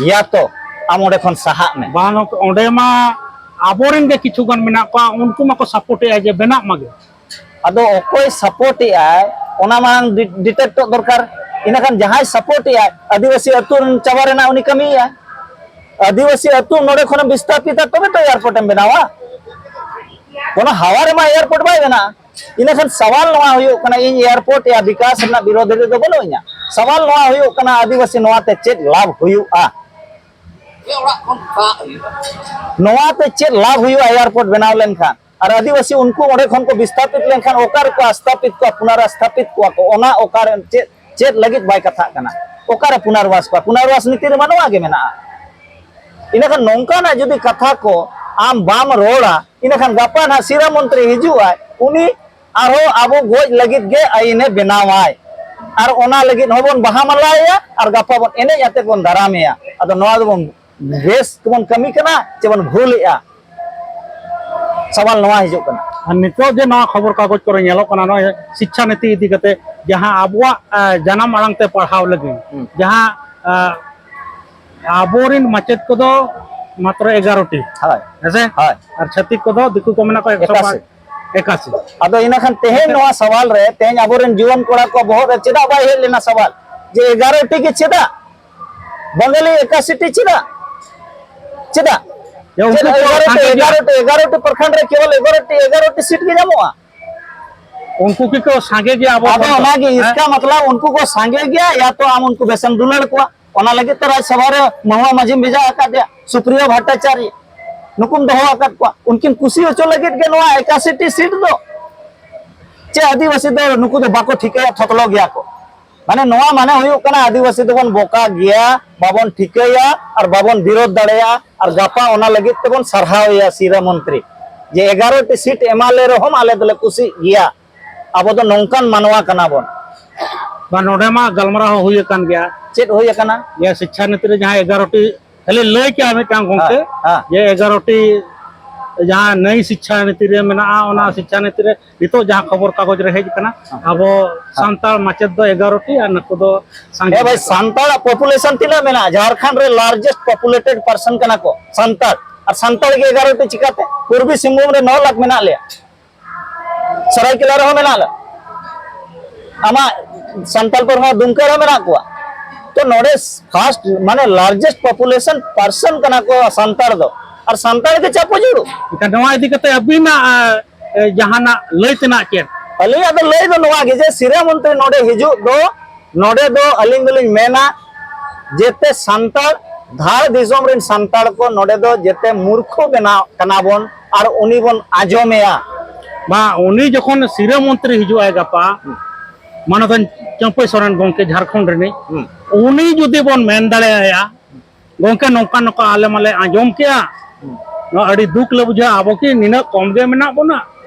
ᱭᱟ ᱛᱚ ᱟᱢ ᱚᱸᱰᱮ ᱠᱷᱚᱱ ᱥᱟᱦᱟᱜ ᱢᱮ᱾ ᱵᱟᱝ, ᱚᱸᱰᱮ ᱢᱟ ᱟᱵᱚᱨᱮᱱ ᱜᱮ ᱠᱤᱪᱷᱩ ᱜᱟᱱ ᱢᱮᱱᱟᱜ ᱠᱚᱣᱟ, ᱩᱱᱠᱩ ᱢᱟᱠᱚ ᱥᱟᱯᱳᱨᱴᱮᱜᱼᱟ ᱡᱮ ᱵᱮᱱᱟᱜ ᱢᱟᱜᱮ᱾ ᱟᱫᱚ ᱚᱠᱚᱭ ᱥᱟᱯᱳᱨᱴ ᱮᱜᱼᱟᱭ, ᱚᱱᱟ ᱢᱟᱲᱟᱝ ᱰᱤ-, ᱰᱤᱴᱮᱠᱴᱚᱜ ᱫᱚᱨᱠᱟᱨ᱾ ᱤᱱᱟᱹᱠᱷᱟᱱ ᱡᱟᱦᱟᱸᱭ ᱥᱟᱯᱳᱨᱴ ᱮᱜᱼᱟᱭ, ᱟᱹᱫᱤᱵᱟᱹᱥᱤ ᱟᱹᱛᱩ ᱨᱮᱱ ᱪᱟᱵᱟ ᱨᱮᱱᱟᱜ ᱩᱱᱤ ᱠᱟᱹᱢᱤᱭᱮᱜᱼᱟᱭ᱾ ᱟᱹᱫᱤᱵᱟᱹᱥᱤ ᱟᱹᱛᱩ ᱱᱚᱰᱮ ᱠᱷᱚᱱᱮᱢ ᱵᱤᱥᱛᱷᱟᱯᱤᱛᱟ, ᱛᱚᱵᱮ ᱛᱚ ᱮᱭᱟᱨᱯᱳᱨᱴ ᱮᱢ ᱵᱮᱱᱟᱣᱟ᱾ ᱠᱳᱱᱳ ᱦᱟᱣᱟ ᱨᱮᱢᱟ ᱮᱭᱟᱨᱯᱳᱨᱴ ᱵᱟᱭ ᱵᱮᱱᱟᱜᱼᱟ᱾ ᱤᱱᱟᱹᱠᱷᱟᱱ ᱥᱟᱣᱟᱞ ᱱᱚᱣᱟ ᱦᱩᱭᱩᱜ ᱠᱟᱱᱟ, ᱤᱧ ᱮᱭᱟᱨᱯᱳᱨᱴ ᱭᱟ ᱵᱤᱠᱟᱥ ᱨᱮᱱᱟᱜ ᱵᱤᱨᱳᱫᱷᱤ ᱨᱮᱫᱚ ᱵᱟᱹᱱᱩᱜ ᱤᱧᱟ᱾ ᱥᱟᱣᱟᱞ ᱱᱚᱣᱟ ᱦᱩᱭᱩᱜ ᱠᱟᱱᱟ, ᱟᱹᱫᱤᱵᱟᱹᱥᱤ ᱱᱚᱣᱟᱛᱮ ᱪᱮᱫ ᱞᱟᱵᱷ ᱦᱩᱭᱩᱜᱼᱟ? ᱱᱚᱣᱟᱛᱮ ᱪᱮᱫ ᱞᱟᱵᱷ ᱦᱩᱭᱩᱜᱼᱟ ᱮᱭᱟᱨᱯᱳᱨᱴ ᱵᱮᱱᱟᱣ ᱞᱮᱱᱠᱷᱟᱱ? ᱟᱨ ᱟᱹᱫᱤᱵᱟᱹᱥᱤ ᱩᱱᱠᱩ ᱚᱸᱰᱮ ᱠᱷᱚᱱ ᱠᱚ ᱵᱤᱥᱛᱷᱟᱯᱤᱛ ᱞᱮᱱᱠᱷᱟᱱ ᱚᱠᱟ ᱨᱮᱠᱚ ᱟᱥᱛᱷᱟᱯᱤᱛ ᱠᱚᱣᱟ, ᱯᱩᱱᱟᱨᱟᱥᱛᱷᱟᱯᱤᱛ ᱠᱚᱣᱟ ᱠᱚ, ᱚᱱᱟ ᱚᱠᱟᱨᱮ ᱪᱮᱫ, ᱪᱮᱫ ᱞᱟᱹᱜᱤᱫ ᱵᱟᱭ ᱠᱟᱛᱷᱟᱜ ᱠᱟᱱᱟ? ᱚᱠᱟᱨᱮ ᱯᱩᱱᱟᱨᱵᱟᱥ ᱠᱚᱣᱟ? ᱯᱩᱱᱟᱨᱵᱟᱥ ᱱᱤᱛᱤ ᱨᱮ ᱵᱟᱹᱱᱩᱜᱼᱟ ᱜᱮ ᱢᱮᱱᱟᱜᱼᱟ᱾ ᱤᱱᱟᱹᱠᱷᱟᱱ ᱱᱚᱝᱠᱟᱱᱟᱜ ᱡᱩᱫᱤ ᱠᱟᱛᱷᱟ ᱠᱚ ᱟᱢ ᱵᱟᱢ ᱨᱚᱲᱟ, ᱤᱱᱟᱹᱠᱷᱟᱱ ᱜᱟᱯᱟ ᱱᱟᱦᱟᱜ ᱥᱤᱨᱟ ᱢᱚᱱᱛᱨᱤ ᱦᱤᱡᱩᱜ ᱟᱭ, ᱩᱱᱤ ᱟᱨᱦᱚᱸ ᱟᱵᱚ ᱜᱚᱡ ᱞᱟᱹᱜᱤᱫ ᱜᱮ ᱟᱹᱭᱤᱱᱮ ᱵᱮᱱᱟᱣᱟᱭ᱾ ᱟᱨ ᱚᱱᱟ ᱞᱟᱹᱜᱤᱫ ᱦᱚᱸᱵᱚᱱ ᱵᱟᱦᱟ ᱢᱟᱞᱟᱭᱟ ᱟᱨ ᱜᱟᱯᱟ ᱵᱚᱱ ᱮᱱᱮᱡ ᱟᱛᱮ ᱵᱚᱱ ᱫᱟᱨᱟᱢᱮᱭᱟ᱾ ᱟᱫᱚ ᱱᱚᱣᱟ ᱫᱚᱵᱚᱱ ᱵᱮᱥ ᱛᱮᱵᱚᱱ ᱠᱟᱹᱢᱤ ᱠᱟᱱᱟ ᱪᱮ ᱵᱚᱱ ᱵᱷᱩᱞᱮᱜᱼᱟ? ᱥᱟᱣᱟᱞ ᱱᱚᱣᱟ ᱦᱤᱡᱩᱜ ᱠᱟᱱᱟ᱾ ᱟᱨ ᱱᱤᱛᱚᱜ ᱡᱮ ᱱᱚᱣᱟ ᱠᱷᱚᱵᱚᱨ ᱠᱟᱜᱚᱡᱽ ᱠᱚᱨᱮ ᱧᱮᱞᱚᱜ ᱠᱟᱱᱟ, ᱱᱚᱜᱼᱚᱭ ᱥᱤᱪᱪᱷᱟ ᱱᱤᱛᱤ ᱤᱫᱤ ᱠᱟᱛᱮ, ᱡᱟᱦᱟᱸ ᱟᱵᱚᱣᱟᱜ ᱮ, ᱡᱟᱱᱟᱢ ᱟᱲᱟᱝ ᱛᱮ ᱯᱟᱲᱦᱟᱣ ᱞᱟᱹᱜᱤᱫ, ᱦᱩᱸ᱾ ᱡᱟᱦᱟᱸ ᱮ, ᱟᱵᱚᱨᱮᱱ ᱢᱟᱪᱮᱫ ᱠᱚᱫᱚ ᱢᱟᱛᱨᱚ ᱮᱜᱟᱨᱚ ᱴᱤ᱾ ᱦᱳᱭ᱾ ᱦᱮᱸᱥᱮ? ᱦᱳᱭ᱾ ᱟᱨ ᱪᱷᱟᱹᱛᱤᱠ ᱠᱚᱫᱚ, ᱫᱤᱠᱩ ᱠᱚ ᱢᱮᱱᱟᱜ ᱠᱚᱣᱟ ᱮᱠᱥᱚ ᱮᱠᱟᱥᱤ᱾ ᱮᱠᱟᱥᱤ᱾ ᱟᱫᱚ ᱤᱱᱟᱹ ᱠᱷᱟᱱ ᱛᱮᱦᱮᱧ ᱱᱚᱣᱟ ᱥᱟᱣᱟᱞ ᱨᱮ, ᱛᱮᱦᱮᱧ ᱟᱵᱚᱨᱮᱱ ᱡᱩᱣᱟᱹᱱ ᱠᱚᱲᱟ ᱠᱚ ᱵᱚᱦᱚᱜ ᱨᱮ ᱪᱮᱫᱟᱜ ᱵᱟᱭ ᱦᱮᱡ ᱞᱮᱱᱟ ᱥᱟᱣᱟᱞ ᱡᱮ ᱮᱜᱟᱨᱚ ᱴᱤ ᱜᱮ ᱪᱮᱫᱟᱜ? ᱵᱟᱝᱜᱟᱞᱤ ᱮᱠᱟᱥᱤ ᱴᱤ ᱪᱮᱫᱟᱜ? ᱪᱮᱫᱟᱜ? ᱮ, ᱩᱱᱠᱩ ᱪᱮᱫ ᱠᱚ ᱮᱜᱟᱨᱚ ᱴᱤ, ᱥᱟᱸᱜᱮ ᱜᱮᱭᱟ᱾ ᱮᱜᱟᱨᱚ ᱴᱤ, ᱮᱜᱟᱨᱚ ᱴᱤ ᱯᱨᱚᱠᱷᱚᱸᱰ ᱨᱮ ᱠᱮᱵᱚᱞ ᱮᱜᱟᱨᱚ ᱴᱤ, ᱮᱜᱟᱨᱚ ᱴᱤ ᱥᱤᱴ ᱜᱮ ᱧᱟᱢᱚᱜᱼᱟ? ᱩᱱᱠᱩ ᱠᱤ ᱠᱚ ᱥᱟᱸᱜᱮ ᱜᱮᱭᱟ ᱟᱵᱚ ᱟᱫᱚ ᱠᱷᱚᱱ ᱫᱚ? ᱚᱱᱟᱜᱮ ᱦᱮᱸ? ᱤᱥᱠᱟ ᱢᱚᱛᱞᱚᱵ ᱩᱱᱠᱩ ᱠᱚ ᱥᱟᱸᱜᱮ ᱜᱮᱭᱟ ᱭᱟ ᱛᱚ ᱟᱢ ᱩᱱᱠᱩ ᱵᱮᱥᱮᱢ ᱫᱩᱞᱟᱹᱲ ᱠᱚᱣᱟ? ᱚᱱᱟ ᱞᱟᱹᱜᱤᱫ ᱛᱮ ᱨᱟᱡᱽ ᱥᱚᱵᱷᱟ ᱨᱮ ᱢᱟᱦᱩᱣᱟ ᱢᱟᱹᱡᱷᱤᱢ ᱵᱷᱮᱡᱟ ᱟᱠᱟᱫᱮᱭᱟ, ᱥᱩᱯᱨᱤᱭᱚ ᱵᱷᱟᱴᱴᱟᱪᱟᱨᱭᱚ, ᱱᱩᱠᱩᱢ ᱫᱚᱦᱚ ᱟᱠᱟᱫ ᱠᱚᱣᱟ᱾ ᱩᱱᱠᱤᱱ ᱠᱩᱥᱤ ᱦᱚᱪᱚ ᱞᱟᱹᱜᱤᱫ ᱜᱮ ᱱᱚᱣᱟ ᱮᱠᱟᱥᱤ ᱴᱤ ᱥᱤᱴ ᱫᱚ᱾ ᱪᱮ ᱟᱹᱫᱤᱵᱟᱹᱥᱤ ᱫᱚ ᱱᱩᱠᱩ ᱫᱚ ᱵᱟᱠᱚ ᱴᱷᱤᱠᱟᱹᱭᱟ, ᱛᱷᱚᱛᱞᱚ ᱜᱮᱭᱟ ᱠᱚ? ᱢᱟᱱᱮ ᱱᱚᱣᱟ ᱢᱟᱱᱮ ᱦᱩᱭᱩᱜ ᱠᱟᱱᱟ ᱟᱹᱫᱤᱵᱟᱹᱥᱤ ᱫᱚᱵᱚᱱ ᱵᱚᱠᱟ ᱜᱮᱭᱟ, ᱵᱟᱵᱚᱱ ᱴᱷᱤᱠᱟᱹᱭᱟ ᱟᱨ ᱵᱟᱵᱚᱱ ᱵᱤᱨᱳᱫᱷ ᱫᱟᱲᱮᱭᱟᱜᱼᱟ᱾ ᱟᱨ ᱜᱟᱯᱟ ᱚᱱᱟ ᱞᱟᱹᱜᱤᱫ ᱛᱮᱵᱚᱱ ᱥᱟᱨᱦᱟᱣᱮᱭᱟ ᱥᱤᱨᱟᱹ ᱢᱚᱱᱛᱨᱤ, ᱡᱮ ᱮᱜᱟᱨᱚ ᱴᱤ ᱥᱤᱴ ᱮᱢᱟᱞᱮ ᱨᱮᱦᱚᱸ ᱟᱞᱮ ᱫᱚᱞᱮ ᱠᱩᱥᱤᱜ ᱜᱮᱭᱟ᱾ ᱟᱵᱚ ᱫᱚ ᱱᱚᱝᱠᱟᱱ ᱢᱟᱱᱣᱟ ᱠᱟᱱᱟ ᱵᱚᱱ᱾ ᱵᱟ, ᱱᱚᱰᱮ ᱢᱟ ᱜᱟᱞᱢᱟᱨᱟᱣ ᱦᱚᱸ ᱦᱩᱭ ᱟᱠᱟᱱ ᱜᱮᱭᱟ᱾ ᱪᱮᱫ ᱦᱩᱭ ᱟᱠᱟᱱᱟ? ᱡᱮ ᱥᱤᱪᱪᱷᱟ ᱱᱤᱛᱤ ᱨᱮ ᱡᱟᱦᱟᱸ ᱮᱜᱟᱨᱚ ᱴᱤ, ᱠᱷᱟᱹᱞᱤ ᱞᱟᱹᱭ ᱠᱮᱜᱼᱟ ᱢᱤᱫᱴᱟᱝ ᱜᱚᱢᱠᱮ, ᱦᱮᱸ, ᱦᱮᱸ᱾ ᱡᱮ ᱮᱜᱟᱨᱚ ᱴᱤ ᱡᱟᱦᱟᱸ ᱱᱟᱭ ᱥᱤᱪᱪᱷᱟ ᱱᱤᱛᱤ ᱨᱮ ᱢᱮᱱᱟᱜᱼᱟ, ᱚᱱᱟ ᱦᱮᱸ᱾ ᱥᱤᱪᱪᱷᱟ ᱱᱤᱛᱤ ᱨᱮ ᱱᱤᱛᱚᱜ ᱡᱟᱦᱟᱸ ᱠᱷᱚᱵᱚᱨ ᱠᱟᱜᱚᱡᱽ ᱨᱮ ᱦᱮᱡ ᱟᱠᱟᱱᱟ, ᱦᱮᱸ᱾ ᱟᱵᱚ ᱦᱮᱸ᱾ ᱥᱟᱱᱛᱟᱲ ᱢᱟᱪᱮᱫ ᱫᱚ ᱮᱜᱟᱨᱚ ᱴᱤ ᱟᱨ ᱱᱩᱠᱩ ᱫᱚ ᱥᱟᱸᱜᱮ ᱦᱮᱸ ᱵᱷᱟᱭ, ᱜᱮᱭᱟ ᱠᱚ᱾ ᱥᱟᱱᱛᱟᱲᱟᱜ population ᱛᱤᱱᱟᱹᱜ ᱢᱮᱱᱟᱜᱼᱟ? ᱡᱷᱟᱲᱠᱷᱚᱸᱰ ᱨᱮ largest populated person ᱠᱟᱱᱟ ᱠᱚ ᱥᱟᱱᱛᱟᱲ, ᱟᱨ ᱥᱟᱱᱛᱟᱲ ᱜᱮ ᱮᱜᱟᱨᱚ ᱴᱤ ᱪᱤᱠᱟᱹᱛᱮ? ᱯᱩᱨᱵᱤ ᱥᱤᱝᱵᱷᱩᱢ ᱨᱮ ᱱᱚ ᱞᱟᱠᱷ ᱢᱮᱱᱟᱜ ᱞᱮᱭᱟ, ᱥᱟᱹᱨᱟᱹᱭᱠᱮᱞᱟ ᱨᱮᱦᱚᱸ ᱢᱮᱱᱟᱜ ᱞᱮᱭᱟ, ᱟᱢᱟᱜ ᱥᱟᱱᱛᱟᱲ ᱯᱟᱨᱜᱟᱱᱟ ᱫᱩᱢᱠᱟ ᱨᱮᱦᱚᱸ ᱢᱮᱱᱟᱜ ᱠᱚᱣᱟ᱾ ᱛᱚ ᱱᱚᱰᱮ first ᱢᱟᱱᱮ largest population person ᱠᱟᱱᱟ ᱠᱚ ᱥᱟᱱᱛᱟᱲ ᱫᱚ, ᱟᱨ ᱥᱟᱱᱛᱟᱲ ᱜᱮ ᱪᱟᱯᱚ ᱡᱩᱲᱩ᱾ ᱮᱱᱠᱷᱟᱱ ᱱᱚᱣᱟ ᱤᱫᱤ ᱠᱟᱛᱮ ᱟᱹᱵᱤᱱᱟᱜ, ᱮ, ᱡᱟᱦᱟᱱᱟᱜ ᱞᱟᱹᱭ ᱛᱮᱱᱟᱜ ᱪᱮᱫ? ᱟᱹᱞᱤᱧᱟᱜ ᱫᱚ ᱞᱟᱹᱭ ᱫᱚ ᱱᱚᱣᱟ ᱜᱮ ᱡᱮ ᱥᱤᱨᱟᱹ ᱢᱚᱱᱛᱨᱤ ᱱᱚᱰᱮ ᱦᱤᱡᱩᱜ ᱫᱚ, ᱱᱚᱰᱮ ᱫᱚ ᱟᱹᱞᱤᱧ ᱫᱚᱞᱤᱧ ᱢᱮᱱᱟ ᱡᱮᱛᱮ ᱥᱟᱱᱛᱟᱲ, ᱫᱷᱟᱲ ᱫᱤᱥᱚᱢ ᱨᱮᱱ ᱥᱟᱱᱛᱟᱲ ᱠᱚ ᱱᱚᱰᱮ ᱫᱚ ᱡᱮᱛᱮ ᱢᱩᱨᱠᱷᱚ ᱵᱮᱱᱟᱣ ᱠᱟᱱᱟ ᱵᱚᱱ ᱟᱨ ᱩᱱᱤ ᱵᱚᱱ ᱟᱸᱡᱚᱢᱮᱭᱟ᱾ ᱵᱟ, ᱩᱱᱤ ᱡᱚᱠᱷᱚᱱ ᱥᱤᱨᱟᱹ ᱢᱚᱱᱛᱨᱤ ᱦᱤᱡᱩᱜ ᱟᱭ ᱜᱟᱯᱟ, ᱦᱩᱸ᱾ ᱢᱟᱱᱚᱛᱟᱱ ᱪᱟᱹᱢᱯᱟᱹᱭ ᱥᱚᱨᱮᱱ ᱜᱚᱢᱠᱮ ᱡᱷᱟᱲᱠᱷᱚᱸᱰ ᱨᱤᱱᱤᱡ, ᱦᱩᱸ᱾ ᱩᱱᱤ ᱡᱩᱫᱤ ᱵᱚᱱ ᱢᱮᱱ ᱫᱟᱲᱮᱭᱟᱭᱟ, ᱜᱚᱢᱠᱮ, ᱱᱚᱝᱠᱟ ᱱᱚᱝᱠᱟ ᱟᱞᱮ ᱢᱟᱞᱮ ᱟᱸᱡᱚᱢ ᱠᱮᱜᱼᱟ, ᱦᱩᱸ᱾ ᱱᱚᱣᱟ ᱟᱹᱰᱤ ᱫᱩᱠ ᱞᱮ ᱵᱩᱡᱷᱟᱹᱣᱟ, ᱟᱵᱚ ᱠᱤ ᱱᱤᱱᱟᱹᱜ ᱠᱚᱢ ᱜᱮ ᱢᱮᱱᱟᱜ ᱵᱚᱱᱟ?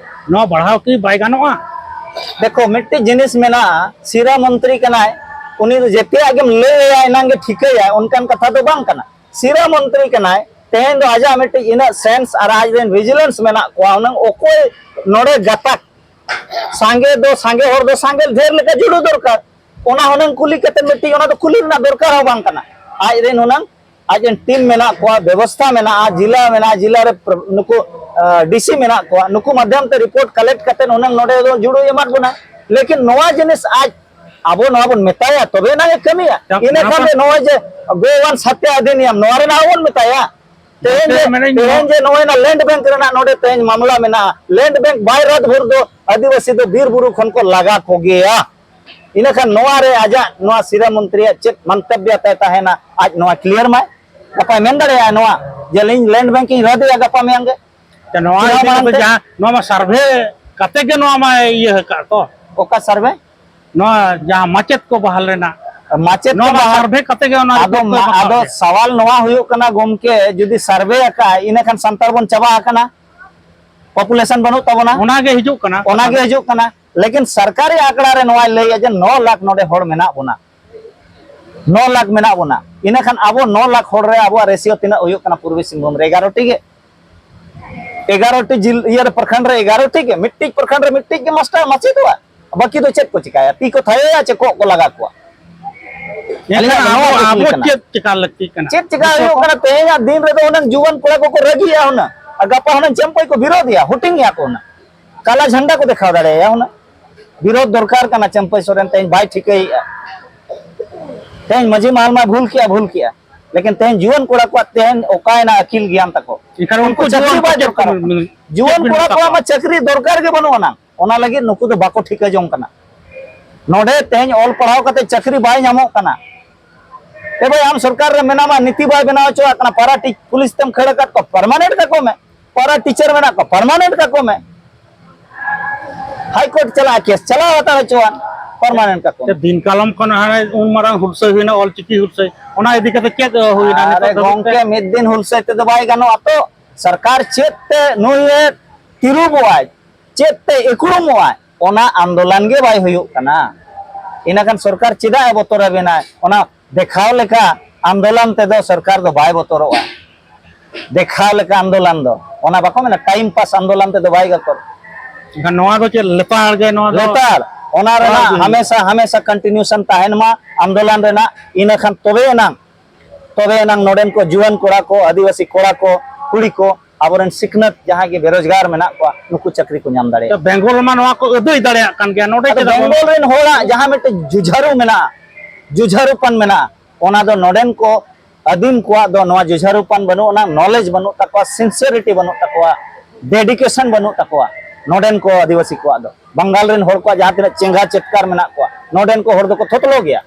ᱱᱚᱣᱟ ᱵᱟᱲᱦᱟᱣ ᱠᱤ ᱵᱟᱭ ᱜᱟᱱᱚᱜᱼᱟ? ᱫᱮᱠᱷᱚ, ᱢᱤᱫᱴᱤᱡ ᱡᱤᱱᱤᱥ ᱢᱮᱱᱟᱜᱼᱟ, ᱥᱤᱨᱟᱹ ᱢᱚᱱᱛᱨᱤ ᱠᱟᱱᱟᱭ, ᱩᱱᱤ ᱫᱚ ᱡᱮᱛᱮᱭᱟᱜ ᱜᱮᱢ ᱞᱟᱹᱭ ᱟᱭᱟ, ᱮᱱᱟᱝ ᱜᱮ ᱴᱷᱤᱠᱟᱹᱭᱟᱭ, ᱚᱱᱠᱟᱱ ᱠᱟᱛᱷᱟ ᱫᱚ ᱵᱟᱝ ᱠᱟᱱᱟ᱾ ᱥᱤᱨᱟᱹ ᱢᱚᱱᱛᱨᱤ ᱠᱟᱱᱟᱭ, ᱛᱮᱦᱮᱧ ᱫᱚ ᱟᱡᱟᱜ ᱢᱤᱫᱴᱤᱡ ᱤᱱᱟᱹᱜ sense ᱟᱨ ᱟᱡ ᱨᱮᱱ vigilance ᱢᱮᱱᱟᱜ ᱠᱚᱣᱟ, ᱦᱩᱱᱟᱹᱝ ᱚᱠᱚᱭ ᱱᱚᱰᱮ ᱜᱟᱛᱟᱠ ᱥᱟᱸᱜᱮ ᱫᱚ, ᱥᱟᱸᱜᱮ ᱦᱚᱲ ᱫᱚ ᱥᱟᱸᱜᱮ ᱰᱷᱮᱨ ᱞᱮᱠᱟ ᱡᱩᱲᱩ ᱫᱚᱨᱠᱟᱨ, ᱚᱱᱟ ᱦᱩᱱᱟᱹᱝ ᱠᱩᱞᱤ ᱠᱟᱛᱮ ᱢᱤᱫᱴᱤᱡ ᱚᱱᱟ ᱫᱚ ᱠᱩᱞᱤ ᱨᱮᱱᱟᱜ ᱫᱚᱨᱠᱟᱨ ᱦᱚᱸ ᱵᱟᱝ ᱠᱟᱱᱟ᱾ ᱟᱡ ᱨᱮᱱ ᱦᱩᱱᱟᱹᱝ ᱟᱡ ᱨᱮᱱ ᱴᱤᱢ ᱢᱮᱱᱟᱜ ᱠᱚᱣᱟ, ᱵᱮᱵᱚᱥᱛᱷᱟ ᱢᱮᱱᱟᱜᱼᱟ, ᱡᱤᱞᱟ ᱢᱮᱱᱟᱜᱼᱟ, ᱡᱤᱞᱟ ᱨᱮ ᱯᱨ-, ᱱᱩᱠᱩ ᱰᱤᱥᱤ ᱢᱮᱱᱟᱜ ᱠᱚᱣᱟ, ᱱᱩᱠᱩ ᱢᱟᱫᱽᱫᱷᱚᱢ ᱛᱮ ᱨᱤᱯᱳᱨᱴ ᱠᱟᱞᱮᱠᱴ ᱠᱟᱛᱮ ᱦᱩᱱᱟᱹᱝ ᱱᱚᱰᱮ ᱫᱚ ᱡᱩᱲᱩᱭ ᱮᱢᱟᱫ ᱵᱚᱱᱟ᱾ ᱞᱮᱠᱤᱱ ᱱᱚᱣᱟ ᱡᱤᱱᱤᱥ ᱟᱡ, ᱟᱵᱚ ᱱᱚᱣᱟ ᱵᱚᱱ ᱢᱮᱛᱟᱭᱟ, ᱛᱚᱵᱮ ᱮᱱᱟᱝ ᱮ ᱠᱟᱹᱢᱤᱭᱟ᱾ ᱡᱟᱠ, ᱤᱱᱟᱹ ᱱᱚᱣᱟ ᱠᱷᱟᱱ ᱢᱟ ᱫᱚ ᱱᱚᱜᱼᱚᱭ ᱡᱮ ᱜᱳᱣᱟᱱ ᱥᱟᱛᱭᱟ ᱚᱫᱷᱤᱱᱤᱭᱚᱢ, ᱱᱚᱣᱟ ᱨᱮᱱᱟᱜ ᱦᱚᱸ ᱵᱚᱱ ᱢᱮᱛᱟᱭᱟ᱾ ᱛᱮᱦᱮᱧ ᱱᱚᱛᱮ ᱡᱮ, ᱢᱮᱱᱟᱹᱧ ᱛᱮᱦᱮᱧ ᱱᱚᱣᱟ ᱡᱮ ᱱᱚᱜᱼᱚᱭ ᱱᱟ ᱞᱮᱱᱰ ᱵᱮᱝᱠ ᱨᱮᱱᱟᱜ ᱱᱚᱰᱮ ᱛᱮᱦᱮᱧ ᱢᱟᱢᱞᱟ ᱢᱮᱱᱟᱜᱼᱟ, ᱞᱮᱱᱰ ᱵᱮᱝᱠ ᱵᱟᱭ ᱨᱟᱫ ᱵᱷᱳᱨ ᱫᱚ ᱟᱹᱫᱤᱵᱟᱹᱥᱤ ᱫᱚ ᱵᱤᱨ ᱵᱩᱨᱩ ᱠᱷᱚᱱ ᱠᱚ ᱞᱟᱜᱟ ᱠᱚᱜᱮᱭᱟ᱾ ᱤᱱᱟᱹ ᱠᱷᱟᱱ ᱱᱚᱣᱟ ᱨᱮ ᱟᱡᱟᱜ ᱱᱚᱣᱟ ᱥᱤᱨᱟᱹ ᱢᱚᱱᱛᱨᱤᱭᱟᱜ ᱪᱮᱫ ᱢᱚᱱᱛᱚᱵᱵᱭᱚ ᱛᱟᱭ ᱛᱟᱦᱮᱱᱟ, ᱟᱡ ᱱᱚᱣᱟ ᱠᱞᱤᱭᱟᱨ ᱢᱟᱭ, ᱜᱟᱯᱟᱭ ᱢᱮᱱ ᱫᱟᱲᱮᱭᱟᱜᱼᱟ ᱱᱚᱣᱟ ᱡᱮ ᱟᱹᱞᱤᱧ ᱞᱮᱱᱰ ᱵᱮᱝᱠ ᱤᱧ ᱨᱟᱫ ᱮᱜᱼᱟ ᱜᱟᱯᱟ ᱢᱮᱭᱟᱝ ᱜᱮ᱾ ᱟᱪᱪᱷᱟ, ᱱᱚᱣᱟ ᱪᱮᱫᱟᱜ ᱤᱫᱤ ᱵᱟᱝ ᱠᱟᱛᱮ ᱛᱮ? ᱡᱟᱦᱟᱸ, ᱱᱚᱣᱟ ᱢᱟ ᱥᱟᱨᱵᱷᱮ ᱠᱟᱛᱮ ᱜᱮ ᱱᱚᱣᱟ ᱢᱟ ᱤᱭᱟᱹ ᱟᱠᱟᱫ ᱛᱚ᱾ ᱚᱠᱟ ᱥᱟᱨᱵᱷᱮ? ᱱᱚᱣᱟ ᱡᱟᱦᱟᱸ ᱢᱟᱪᱮᱫ ᱠᱚ ᱵᱟᱦᱟᱞ ᱨᱮᱱᱟᱜ, ᱢᱟᱪᱮᱫ ᱱᱚᱣᱟ ᱠᱚ ᱢᱟ ᱵᱟᱦᱟᱞ ᱥᱟᱨᱵᱷᱮ ᱠᱟᱛᱮ ᱜᱮ ᱚᱱᱟ ᱟᱫᱚ ᱨᱤᱯᱳᱨᱴ ᱠᱚ ᱢᱟ-, ᱮᱢᱟ ᱠᱟᱜ ᱟᱫᱚ ᱜᱮ᱾ ᱥᱟᱣᱟᱞ ᱱᱚᱣᱟ ᱦᱩᱭᱩᱜ ᱠᱟᱱᱟ ᱜᱚᱢᱠᱮ, ᱡᱩᱫᱤ ᱥᱟᱨᱵᱷᱮ ᱟᱠᱟᱫᱼᱟ, ᱤᱱᱟᱹ ᱠᱷᱟᱱ ᱥᱟᱱᱛᱟᱲ ᱵᱚᱱ ᱪᱟᱵᱟ ᱟᱠᱟᱱᱟ, ᱯᱚᱯᱩᱞᱮᱥᱚᱱ ᱵᱟᱹᱱᱩᱜ ᱛᱟᱵᱚᱱᱟ᱾ ᱚᱱᱟ ᱜᱮ ᱦᱤᱡᱩᱜ ᱠᱟᱱᱟ᱾ ᱚᱱᱟ ᱜᱮ ᱦᱤᱡᱩᱜ ᱠᱟᱱᱟ᱾ ᱞᱮᱠᱤᱱ ᱥᱚᱨᱠᱟᱨᱤ ᱟᱸᱠᱲᱟ ᱨᱮ ᱱᱚᱣᱟᱭ ᱞᱟᱹᱭᱮᱫᱼᱟ ᱡᱮ ᱱᱚ ᱞᱟᱠᱷ ᱱᱚᱰᱮ ᱦᱚᱲ ᱢᱮᱱᱟᱜ ᱵᱚᱱᱟ, ᱱᱚ ᱞᱟᱠᱷ ᱢᱮᱱᱟᱜ ᱵᱚᱱᱟ᱾ ᱤᱱᱟᱹ ᱠᱷᱟᱱ ᱟᱵᱚ ᱱᱚ ᱞᱟᱠᱷ ᱦᱚᱲ ᱨᱮ ᱟᱵᱚᱣᱟᱜ ᱨᱮᱥᱤᱭᱳ ᱛᱤᱱᱟᱹᱜ ᱦᱩᱭᱩᱜ ᱠᱟᱱᱟ ᱯᱩᱨᱵᱤ ᱥᱤᱝᱵᱷᱩᱢ ᱨᱮ? ᱮᱜᱟᱨᱚ ᱴᱤ ᱜᱮ᱾ ᱮᱜᱟᱨᱚ ᱴᱤ ᱡᱤᱞ-, ᱤᱭᱟᱹ ᱨᱮ, ᱯᱨᱚᱠᱷᱚᱸᱰ ᱨᱮ ᱮᱜᱟᱨᱚ ᱴᱤ ᱜᱮ, ᱢᱤᱫᱴᱤᱡ ᱯᱨᱚᱠᱷᱚᱸᱰ ᱨᱮ ᱢᱤᱫᱴᱤᱡ ᱜᱮ ᱢᱟᱥᱴᱟᱨ ᱢᱟᱪᱮᱫᱚᱜᱼᱟ᱾ ᱵᱟᱹᱠᱤ ᱫᱚ ᱪᱮᱫ ᱠᱚ ᱪᱤᱠᱟᱭᱟ? ᱛᱤ ᱠᱚ ᱛᱷᱟᱭᱚᱭᱟ ᱪᱮ ᱠᱚᱜ ᱠᱚ ᱞᱟᱜᱟ ᱠᱚᱣᱟ? ᱮᱱᱠᱷᱟᱱ ᱟᱹᱞᱤᱧᱟᱜ ᱫᱚ ᱱᱚᱣᱟ ᱟᱵᱚ, ᱠᱩᱠᱞᱤ ᱟᱵᱚ ᱠᱟᱱᱟ᱾ ᱪᱮᱫ ᱪᱮᱠᱟ ᱞᱟᱹᱠᱛᱤᱜ ᱠᱟᱱᱟ? ᱪᱮᱫ ᱪᱮᱠᱟ ᱡᱚᱛᱚ ᱦᱩᱭᱩᱜ ᱠᱚ ᱠᱟᱱᱟ? ᱛᱮᱦᱮᱧᱟᱜ ᱫᱤᱱ ᱨᱮᱫᱚ ᱦᱩᱱᱟᱹᱝ ᱡᱩᱣᱟᱹᱱ ᱠᱚᱲᱟ ᱠᱚᱠᱚ ᱨᱟᱹᱜᱤᱜᱼᱟ ᱦᱩᱱᱟᱹᱝ, ᱟᱨ ᱜᱟᱯᱟ ᱦᱩᱱᱟᱹᱝ ᱪᱟᱹᱢᱯᱟᱹᱭ ᱠᱚ ᱵᱤᱨᱳᱫᱷᱮᱜᱼᱟ, ᱦᱩᱴᱤᱝᱮᱜᱼᱟ ᱠᱚ ᱦᱩᱱᱟᱹᱝ, ᱠᱟᱞᱟ ᱡᱷᱟᱱᱰᱟ ᱠᱚ ᱫᱮᱠᱷᱟᱣ ᱫᱟᱲᱮᱭᱟᱭᱟ ᱦᱩᱱᱟᱹᱝ᱾ ᱵᱤᱨᱳᱫᱷ ᱫᱚᱨᱠᱟᱨ ᱠᱟᱱᱟ, ᱪᱟᱹᱢᱯᱟᱹᱭ ᱥᱚᱨᱮᱱ ᱛᱮᱦᱮᱧ ᱵᱟᱭ ᱴᱷᱤᱠᱟᱹᱭᱮᱜᱼᱟ᱾ ᱛᱮᱦᱮᱧ ᱢᱟᱹᱡᱷᱤ ᱢᱟᱦᱟᱞ ᱢᱟ ᱵᱷᱩᱞ ᱠᱮᱜᱼᱟ, ᱵᱷᱩᱞ ᱠᱮᱜᱼᱟ, ᱞᱮᱠᱤᱱ ᱛᱮᱦᱮᱧ ᱡᱩᱣᱟᱹᱱ ᱠᱚᱲᱟ ᱠᱚᱣᱟᱜ ᱛᱮᱦᱮᱧ ᱚᱠᱟᱭᱮᱱᱟ ᱟᱹᱠᱤᱞ ᱜᱮᱭᱟᱱ ᱛᱟᱠᱚ? ᱮᱱᱠᱷᱟᱱ ᱩᱱᱠᱩ ᱩᱱᱠᱩ ᱪᱟᱹᱠᱨᱤ ᱡᱩᱣᱟᱹᱱ ᱵᱟᱭ ᱠᱚ ᱪᱮᱫ ᱫᱚᱨᱠᱟᱨᱚᱜ ᱠᱚ ᱠᱟᱱᱟ᱾ ᱢᱮᱱ-, ᱡᱩᱣᱟᱹᱱ ᱪᱮᱫ ᱵᱤᱱ ᱠᱚᱲᱟ ᱢᱮᱛᱟ ᱠᱚᱣᱟᱜ ᱠᱚᱣᱟ? ᱢᱟ ᱪᱟᱹᱠᱨᱤ ᱫᱚᱨᱠᱟᱨ ᱜᱮ ᱵᱟᱹᱱᱩᱜ ᱟᱱᱟᱝ᱾ ᱚᱱᱟ ᱞᱟᱹᱜᱤᱫ ᱱᱩᱠᱩ ᱫᱚ ᱵᱟᱠᱚ ᱴᱷᱤᱠᱟᱹ ᱡᱚᱝ ᱠᱟᱱᱟ᱾ ᱱᱚᱰᱮ ᱛᱮᱦᱮᱧ ᱚᱞ ᱯᱟᱲᱦᱟᱣ ᱠᱟᱛᱮ ᱪᱟᱹᱠᱨᱤ ᱵᱟᱭ ᱧᱟᱢᱚᱜ ᱠᱟᱱᱟ᱾ ᱮ ᱵᱷᱟᱭ, ᱟᱢ ᱥᱚᱨᱠᱟᱨ ᱨᱮ ᱢᱮᱱᱟᱢᱟ, ᱱᱤᱛᱤ ᱵᱟᱭ ᱵᱮᱱᱟᱣ ᱦᱚᱪᱚᱣᱟᱜ ᱠᱟᱱᱟ, ᱯᱟᱨᱟ ᱴᱤ-, ᱯᱩᱞᱤᱥ ᱛᱮᱢ ᱠᱷᱟᱹᱲ ᱟᱠᱟᱫ ᱠᱚᱣᱟ, ᱯᱟᱨᱢᱟᱱᱮᱱᱴ ᱠᱟᱠᱚ ᱢᱮ᱾ ᱯᱟᱨᱟ ᱴᱤᱪᱟᱨ ᱢᱮᱱᱟᱜ ᱠᱚᱣᱟ, ᱯᱟᱨᱢᱟᱱᱮᱱᱴ ᱠᱟᱠᱚ ᱢᱮ᱾ ᱦᱟᱭ ᱠᱳᱨᱴ ᱪᱟᱞᱟᱜᱼᱟ, ᱠᱮᱥ ᱪᱟᱞᱟᱣ ᱦᱟᱛᱟᱲ ᱦᱚᱪᱚᱣᱟᱱ, ᱯᱟᱨᱢᱟᱱᱮᱱᱴ ᱠᱟᱠᱚ ᱢᱮ᱾ ᱫᱤᱱ ᱠᱟᱞᱚᱢ ᱠᱷᱚᱱ ᱦᱟᱱᱮ ᱩᱱ ᱢᱟᱨᱟᱝ ᱦᱩᱞᱥᱟᱹᱭ ᱦᱩᱭᱱᱟ, ᱚᱞ ᱪᱤᱠᱤ ᱦᱩᱞᱥᱟᱹᱭ, ᱚᱱᱟ ᱤᱫᱤ ᱠᱟᱛᱮ ᱪᱮᱫ, ᱮ, ᱦᱩᱭᱱᱟ ᱟᱨᱮ ᱱᱤᱛᱚᱜ ᱫᱷᱟᱹᱵᱤᱡ ᱛᱮ? ᱜᱚᱝᱠᱮ, ᱢᱤᱫ ᱫᱤᱱ ᱦᱩᱞᱥᱟᱹᱭ ᱛᱮᱫᱚ ᱵᱟᱭ ᱜᱟᱱᱚᱜᱼᱟ ᱛᱚ᱾ ᱥᱚᱨᱠᱟᱨ ᱪᱮᱫ ᱛᱮ ᱱᱩᱭ ᱮ ᱛᱤᱨᱩᱵᱚᱜᱼᱟᱭ, ᱪᱮᱫ ᱛᱮ ᱮᱠᱩᱲᱩᱢᱚᱜᱼᱟᱭ, ᱚᱱᱟ ᱟᱱᱫᱳᱞᱚᱱ ᱜᱮ ᱵᱟᱭ ᱦᱩᱭᱩᱜ ᱠᱟᱱᱟ᱾ ᱤᱱᱟᱹᱠᱷᱟᱱ ᱥᱚᱨᱠᱟᱨ ᱪᱮᱫᱟᱜ ᱮ ᱵᱚᱛᱚᱨ ᱟᱵᱮᱱᱟ? ᱚᱱᱟ ᱫᱮᱠᱷᱟᱣ ᱞᱮᱠᱟ ᱟᱱᱫᱳᱞᱚᱱ ᱛᱮᱫᱚ ᱥᱚᱨᱠᱟᱨ ᱫᱚ ᱵᱟᱭ ᱵᱚᱛᱚᱨᱚᱜᱼᱟ᱾ ᱫᱮᱠᱷᱟᱣ ᱞᱮᱠᱟ ᱟᱱᱫᱳᱞᱚᱱ ᱫᱚ, ᱚᱱᱟ ᱵᱟᱠᱚ ᱢᱮᱱᱟ, ᱴᱟᱭᱤᱢ ᱯᱟᱥ ᱟᱱᱫᱳᱞᱚᱱ ᱛᱮᱫᱚ ᱵᱟᱭ ᱵᱚᱛᱚᱨᱚᱜᱼᱟ᱾ ᱮᱱᱠᱷᱟᱱ ᱱᱚᱣᱟ ᱫᱚ ᱪᱮᱫ ᱞᱮᱛᱟᱲ ᱜᱮ? ᱱᱚᱣᱟ ᱫᱚ ᱞᱮᱛᱟᱲ, ᱚᱱᱟ ᱨᱮᱱᱟᱜ ᱦᱟᱢᱮᱥᱟ, ᱦᱟᱢᱮᱥᱟ ᱠᱚᱱᱴᱤᱱᱤᱭᱩᱥᱚᱱ ᱛᱟᱦᱮᱱ ᱢᱟ ᱟᱱᱫᱳᱞᱚᱱ ᱨᱮᱱᱟᱜ, ᱤᱱᱟᱹ ᱠᱷᱟᱱ ᱛᱚᱵᱮ ᱮᱱᱟᱝ ᱛᱚᱵᱮ ᱮᱱᱟᱝ ᱱᱚᱰᱮᱱ ᱠᱚ ᱡᱩᱣᱟᱹᱱ ᱠᱚᱲᱟ ᱠᱚ, ᱟᱹᱫᱤᱵᱟᱹᱥᱤ ᱠᱚᱲᱟ ᱠᱚ, ᱠᱩᱲᱤ ᱠᱚ, ᱟᱵᱚᱨᱮᱱ ᱥᱤᱠᱷᱱᱟᱹᱛ ᱡᱟᱦᱟᱸᱭ ᱜᱮ ᱵᱮᱨᱳᱡᱽᱜᱟᱨ ᱢᱮᱱᱟᱜ ᱠᱚᱣᱟ, ᱱᱩᱠᱩ ᱪᱟᱹᱠᱨᱤ ᱠᱚ ᱧᱟᱢ ᱫᱟᱲᱮᱭᱟᱜᱼᱟ᱾ ᱵᱮᱝᱜᱚᱞ ᱢᱟ ᱱᱚᱣᱟ ᱠᱚ ᱟᱹᱫᱟᱹᱭ ᱫᱟᱲᱮᱭᱟᱜ ᱠᱟᱱ ᱜᱮᱭᱟ, ᱱᱚᱰᱮ ᱟᱫᱚ ᱪᱮᱫᱟᱜ ᱵᱟᱝ? ᱵᱮᱝᱜᱚᱞ ᱨᱮᱱ ᱦᱚᱲᱟᱜ ᱡᱟᱦᱟᱸ ᱢᱤᱫᱴᱮᱱ ᱡᱩᱡᱷᱟᱹᱨᱩ ᱢᱮᱱᱟᱜᱼᱟ, ᱡᱩᱡᱷᱟᱹᱨᱩᱯᱟᱱ ᱢᱮᱱᱟᱜᱼᱟ, ᱚᱱᱟ ᱫᱚ ᱱᱚᱰᱮᱱ ᱠᱚ ᱟᱹᱫᱤᱢ ᱠᱚᱣᱟᱜ ᱫᱚ ᱱᱚᱣᱟ ᱡᱩᱡᱷᱟᱹᱨᱩᱯᱟᱱ ᱵᱟᱹᱱᱩᱜ ᱟᱱᱟᱝ, ᱱᱚᱞᱮᱡᱽ ᱵᱟᱹᱱᱩᱜ ᱛᱟᱠᱚᱣᱟ, ᱥᱤᱱᱥᱤᱭᱟᱨᱤᱴᱤ ᱵᱟᱹᱱᱩᱜ ᱛᱟᱠᱚᱣᱟ, ᱰᱮᱰᱤᱠᱮᱥᱚᱱ ᱵᱟᱹᱱᱩᱜ ᱛᱟᱠᱚᱣᱟ᱾ ᱱᱚᱰᱮᱱ ᱠᱚ ᱟᱹᱫᱤᱵᱟᱹᱥᱤ ᱠᱚᱣᱟᱜ ᱫᱚ, ᱵᱟᱝᱜᱟᱞ ᱨᱮᱱ ᱦᱚᱲ ᱠᱚᱣᱟᱜ ᱡᱟᱦᱟᱸ ᱛᱤᱱᱟᱹᱜ ᱪᱮᱸᱜᱷᱟ ᱪᱮᱛᱠᱟᱨ ᱢᱮᱱᱟᱜ ᱠᱚᱣᱟ, ᱱᱚᱰᱮᱱ ᱠᱚ ᱦᱚᱲ ᱫᱚᱠᱚ ᱛᱷᱚᱛᱞᱚ ᱜᱮᱭᱟ᱾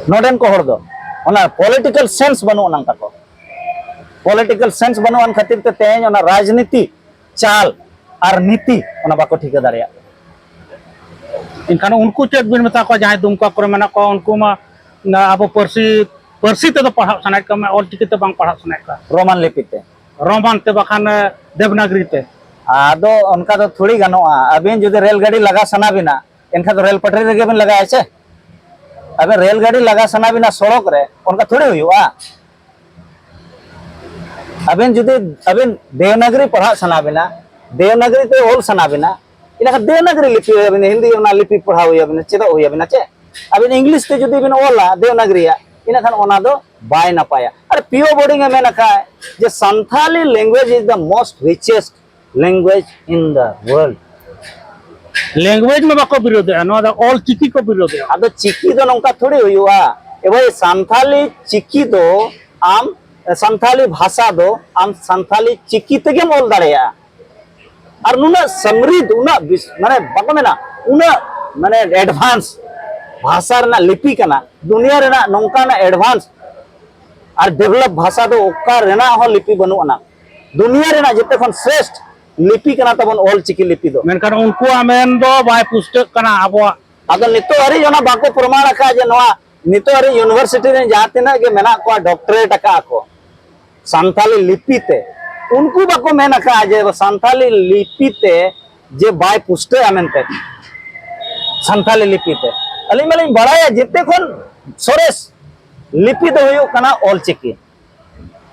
ᱱᱚᱰᱮᱱ ᱠᱚ ᱦᱚᱲ ᱫᱚ ᱚᱱᱟ ᱯᱚᱞᱤᱴᱤᱠᱟᱞ ᱥᱮᱱᱥ ᱵᱟᱹᱱᱩᱜ ᱟᱱᱟᱝ ᱛᱟᱠᱚ᱾ ᱯᱚᱞᱤᱴᱤᱠᱟᱞ ᱥᱮᱱᱥ ᱵᱟᱹᱱᱩᱜ ᱟᱱ ᱠᱷᱟᱹᱛᱤᱨ ᱛᱮ ᱛᱮᱦᱮᱧ ᱚᱱᱟ ᱨᱟᱡᱽᱱᱤᱛᱤ ᱪᱟᱞ ᱟᱨ ᱱᱤᱛᱤ ᱚᱱᱟ ᱵᱟᱠᱚ ᱴᱷᱤᱠᱟᱹ ᱫᱟᱲᱮᱭᱟᱜ ᱠᱟᱱᱟ᱾ ᱮᱱᱠᱷᱟᱱ ᱩᱱᱠᱩ ᱪᱮᱫ ᱵᱤᱱ ᱢᱮᱛᱟ ᱠᱚᱣᱟ, ᱡᱟᱦᱟᱸᱭ ᱫᱩᱢᱠᱟ ᱠᱚᱨᱮ ᱢᱮᱱᱟᱜ ᱠᱚᱣᱟ, ᱩᱱᱠᱩ ᱢᱟ ᱟᱵᱚ ᱯᱟᱹᱨᱥᱤ, ᱯᱟᱹᱨᱥᱤ ᱛᱮᱫᱚ ᱯᱟᱲᱦᱟᱜ ᱥᱟᱱᱟᱭᱮᱫ ᱠᱚᱣᱟ, ᱚᱞ ᱪᱤᱠᱤ ᱛᱮ ᱵᱟᱝ ᱯᱟᱲᱦᱟᱜ ᱥᱟᱱᱟᱭᱮᱫ ᱠᱚᱣᱟ᱾ ᱨᱳᱢᱟᱱ ᱞᱤᱯᱤ ᱛᱮ᱾ ᱨᱳᱢᱟᱱ ᱛᱮ ᱵᱟᱠᱷᱟᱱ, ᱮ, ᱫᱮᱵᱽᱱᱟᱜᱽᱨᱤ ᱛᱮ᱾ ᱟᱫᱚ ᱚᱱᱠᱟ ᱫᱚ ᱛᱷᱚᱲᱤ ᱜᱟᱱᱚᱜᱼᱟ᱾ ᱟᱹᱵᱤᱱ ᱡᱩᱫᱤ ᱨᱮᱞ ᱜᱟᱹᱰᱤ ᱞᱟᱜᱟ ᱥᱟᱱᱟ ᱵᱤᱱᱟ, ᱮᱱᱠᱷᱟᱱ ᱫᱚ ᱨᱮᱞ ᱯᱟᱴᱨᱤ ᱨᱮᱜᱮ ᱵᱤᱱ ᱞᱟᱜᱟᱭᱟ ᱥᱮ? ᱟᱹᱵᱤᱱ ᱨᱮᱞ ᱜᱟᱹᱰᱤ ᱞᱟᱜᱟ ᱥᱟᱱᱟ ᱵᱤᱱᱟ ᱥᱚᱲᱚᱠ ᱨᱮ, ᱚᱱᱠᱟ ᱛᱷᱚᱲᱤ ᱦᱩᱭᱩᱜᱼᱟ᱾ ᱟᱹᱵᱤᱱ ᱡᱩᱫᱤ, ᱟᱹᱵᱤᱱ ᱫᱮᱵᱽᱱᱟᱜᱽᱨᱤ ᱯᱟᱲᱦᱟᱜ ᱥᱟᱱᱟ ᱵᱤᱱᱟ, ᱫᱮᱵᱽᱱᱟᱜᱽᱨᱤ ᱛᱮ ᱚᱞ ᱥᱟᱱᱟ ᱵᱤᱱᱟ, ᱤᱱᱟᱹᱠᱷᱟᱱ ᱫᱮᱵᱽᱱᱟᱜᱽᱨᱤ ᱞᱤᱯᱤ ᱦᱩᱭ ᱟᱹᱵᱤᱱᱟ, ᱦᱤᱱᱫᱤ ᱚᱱᱟ ᱞᱤᱯᱤ ᱯᱟᱲᱦᱟᱣ ᱦᱩᱭ ᱟᱹᱵᱤᱱᱟ, ᱪᱮᱫᱚᱜ ᱦᱩᱭ ᱟᱹᱵᱤᱱᱟ ᱪᱮ? ᱟᱹᱵᱤᱱ ᱤᱝᱞᱤᱥ ᱛᱮ ᱡᱩᱫᱤ ᱵᱤᱱ ᱚᱞᱟ ᱫᱮᱵᱽᱱᱟᱜᱽᱨᱤᱭᱟᱜ, ᱤᱱᱟᱹᱠᱷᱟᱱ ᱚᱱᱟ ᱫᱚ ᱵᱟᱭ ᱱᱟᱯᱟᱭᱟ᱾ ᱟᱨ ᱯᱤ ᱳ ᱵᱳᱨᱰᱤᱝ ᱮ ᱢᱮᱱ ᱟᱠᱟᱫ ᱡᱮ Santhali language is the most richest language in the world. Language ᱢᱟ ᱵᱟᱠᱚ ᱵᱤᱨᱳᱫᱮᱜᱼᱟ, ᱱᱚᱣᱟ ᱫᱚ ᱚᱞ ᱪᱤᱠᱤ ᱠᱚ ᱵᱤᱨᱳᱫᱮᱜᱼᱟ᱾ ᱟᱫᱚ ᱪᱤᱠᱤ ᱫᱚ ᱱᱚᱝᱠᱟ ᱛᱷᱚᱲᱤ ᱦᱩᱭᱩᱜᱼᱟ᱾ ᱮ ᱵᱷᱟᱭ, ᱥᱟᱱᱛᱷᱟᱞᱤ ᱪᱤᱠᱤ ᱫᱚ ᱟᱢ, ᱥᱟᱱᱛᱷᱟᱞᱤ ᱵᱷᱟᱥᱟ ᱫᱚ ᱟᱢ ᱥᱟᱱᱛᱷᱟᱞᱤ ᱪᱤᱠᱤ ᱛᱮᱜᱮᱢ ᱚᱞ ᱫᱟᱲᱮᱭᱟᱜᱼᱟ᱾ ᱟᱨ ᱱᱩᱱᱟᱹᱜ ᱥᱟᱢᱨᱤᱫᱷ, ᱩᱱᱟᱹᱜ ᱵᱤᱥ-, ᱢᱟᱱᱮ ᱵᱟᱠᱚ ᱢᱮᱱᱟ, ᱩᱱᱟᱹᱜ ᱢᱟᱱᱮ ᱮᱰᱵᱷᱟᱱᱥ ᱵᱷᱟᱥᱟ ᱨᱮᱱᱟᱜ ᱞᱤᱯᱤ ᱠᱟᱱᱟ, ᱫᱩᱱᱤᱭᱟᱹ ᱨᱮᱱᱟᱜ ᱱᱚᱝᱠᱟᱱᱟᱜ ᱮᱰᱵᱷᱟᱱᱥ ᱟᱨ ᱰᱮᱵᱷᱞᱚᱯ ᱵᱷᱟᱥᱟ ᱫᱚ ᱚᱠᱟ ᱨᱮᱱᱟᱜ ᱦᱚᱸ ᱞᱤᱯᱤ ᱵᱟᱹᱱᱩᱜ ᱟᱱᱟ᱾ ᱫᱩᱱᱤᱭᱟᱹ ᱨᱮᱱᱟᱜ ᱡᱮᱛᱮ ᱠᱷᱚᱱ ᱥᱨᱮᱥᱴ ᱞᱤᱯᱤ ᱠᱟᱱᱟ ᱛᱟᱵᱚᱱ ᱚᱞ ᱪᱤᱠᱤ ᱞᱤᱯᱤ ᱫᱚ᱾ ᱢᱮᱱᱠᱷᱟᱱ ᱩᱱᱠᱩᱣᱟᱜ ᱢᱮᱱ ᱫᱚ ᱵᱟᱭ ᱯᱩᱥᱴᱟᱹᱜ ᱠᱟᱱᱟ ᱟᱵᱚᱣᱟᱜ᱾ ᱟᱫᱚ ᱱᱤᱛᱚᱜ ᱦᱟᱹᱨᱤᱡ ᱚᱱᱟ ᱵᱟᱠᱚ ᱯᱨᱚᱢᱟᱬ ᱟᱠᱟᱫ ᱡᱮ ᱱᱚᱣᱟ ᱱᱤᱛᱚᱜ ᱦᱟᱹᱨᱤᱡ ᱤᱭᱩᱱᱤᱵᱷᱟᱨᱥᱤᱴᱤ ᱨᱮᱱ ᱡᱟᱦᱟᱸ ᱛᱤᱱᱟᱹᱜ ᱜᱮ ᱢᱮᱱᱟᱜ ᱠᱚᱣᱟ, ᱰᱚᱠᱴᱚᱨᱮᱴ ᱟᱠᱟᱫᱼᱟ ᱠᱚ ᱥᱟᱱᱛᱟᱞᱤ ᱞᱤᱯᱤ ᱛᱮ, ᱩᱱᱠᱩ ᱵᱟᱠᱚ ᱢᱮᱱ ᱟᱠᱟᱫᱼᱟ ᱡᱮ ᱥᱟᱱᱛᱟᱞᱤ ᱞᱤᱯᱤ ᱛᱮ ᱡᱮ ᱵᱟᱭ ᱯᱩᱥᱴᱟᱹᱜᱼᱟ ᱢᱮᱱᱛᱮ ᱥᱟᱱᱛᱟᱞᱤ ᱞᱤᱯᱤ ᱛᱮ᱾ ᱟᱹᱞᱤᱧ ᱢᱟᱞᱤᱧ ᱵᱟᱲᱟᱭᱟ ᱡᱮᱛᱮ ᱠᱷᱚᱱ ᱥᱚᱨᱮᱥ ᱞᱤᱯᱤ ᱫᱚ ᱦᱩᱭᱩᱜ ᱠᱟᱱᱟ ᱚᱞ ᱪᱤᱠᱤ,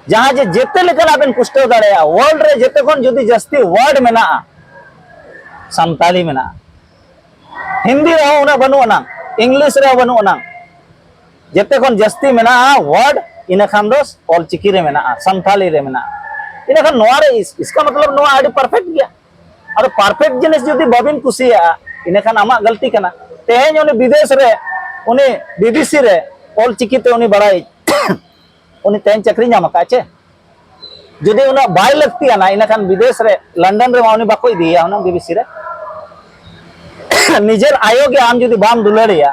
ᱡᱟᱦᱟᱸ ᱡᱮ ᱡᱮᱛᱮ ᱞᱮᱠᱟᱱᱟᱜ ᱵᱮᱱ ᱯᱩᱥᱴᱟᱹᱣ ᱫᱟᱲᱮᱭᱟᱜᱼᱟ, ᱣᱟᱨᱞᱰ ᱨᱮ ᱡᱮᱛᱮ ᱠᱷᱚᱱ ᱡᱩᱫᱤ ᱡᱟᱹᱥᱛᱤ ᱣᱟᱨᱰ ᱢᱮᱱᱟᱜᱼᱟ, ᱥᱟᱱᱛᱟᱞᱤ ᱢᱮᱱᱟᱜᱼᱟ᱾ ᱦᱤᱱᱫᱤ ᱨᱮᱦᱚᱸ ᱩᱱᱟᱹᱜ ᱵᱟᱹᱱᱩᱜ ᱟᱱᱟᱝ, ᱤᱝᱞᱤᱥ ᱨᱮᱦᱚᱸ ᱵᱟᱹᱱᱩᱜ ᱟᱱᱟᱝ, ᱡᱮᱛᱮ ᱠᱷᱚᱱ ᱡᱟᱹᱥᱛᱤ ᱢᱮᱱᱟᱜᱼᱟ ᱣᱟᱨᱰ, ᱤᱱᱟᱹ ᱠᱷᱟᱱ ᱫᱚ ᱚᱞ ᱪᱤᱠᱤ ᱨᱮ ᱢᱮᱱᱟᱜᱼᱟ, ᱥᱟᱱᱛᱷᱟᱞᱤ ᱨᱮ ᱢᱮᱱᱟᱜᱼᱟ᱾ ᱤᱱᱟᱹ ᱠᱷᱟᱱ ᱱᱚᱣᱟ ᱨᱮ ᱤᱥ-, ᱤᱥᱠᱟ ᱢᱚᱛᱞᱚᱵ ᱱᱚᱣᱟ ᱟᱹᱰᱤ ᱯᱟᱨᱯᱷᱮᱠᱴ ᱜᱮᱭᱟ᱾ ᱟᱫᱚ ᱯᱟᱨᱯᱷᱮᱠᱴ ᱡᱤᱱᱤᱥ ᱡᱩᱫᱤ ᱵᱟᱵᱤᱱ ᱠᱩᱥᱤᱭᱟᱜᱼᱟ, ᱤᱱᱟᱹ ᱠᱷᱟᱱ ᱟᱢᱟᱜ ᱜᱟᱹᱞᱛᱤ ᱠᱟᱱᱟ᱾ ᱛᱮᱦᱮᱧ ᱩᱱᱤ ᱵᱤᱫᱮᱥ ᱨᱮ, ᱩᱱᱤ ᱵᱤᱵᱤᱥᱤ ᱨᱮ ᱚᱞ ᱪᱤᱠᱤ ᱛᱮ ᱩᱱᱤ ᱵᱟᱲᱟᱭ, ᱩᱱᱤ ᱛᱮᱦᱮᱧ ᱪᱟᱹᱠᱨᱤ ᱧᱟᱢ ᱟᱠᱟᱫ ᱪᱮ? ᱡᱩᱫᱤ ᱩᱱᱟᱹᱜ ᱵᱟᱭ ᱞᱟᱹᱠᱛᱤᱭᱟᱱᱟ, ᱤᱱᱟᱹ ᱠᱷᱟᱱ ᱵᱤᱫᱮᱥ ᱨᱮ, ᱞᱚᱱᱰᱚᱱ ᱨᱮᱢᱟ ᱩᱱᱤ ᱵᱟᱠᱚ ᱤᱫᱤᱭᱮᱭᱟ ᱦᱩᱱᱟᱹᱝ ᱵᱤᱵᱤᱥᱤ ᱨᱮ᱾ ᱱᱤᱡᱮᱨ ᱟᱭᱳ ᱜᱮ ᱟᱢ ᱡᱩᱫᱤ ᱵᱟᱢ ᱫᱩᱞᱟᱹᱲᱮᱭᱟ,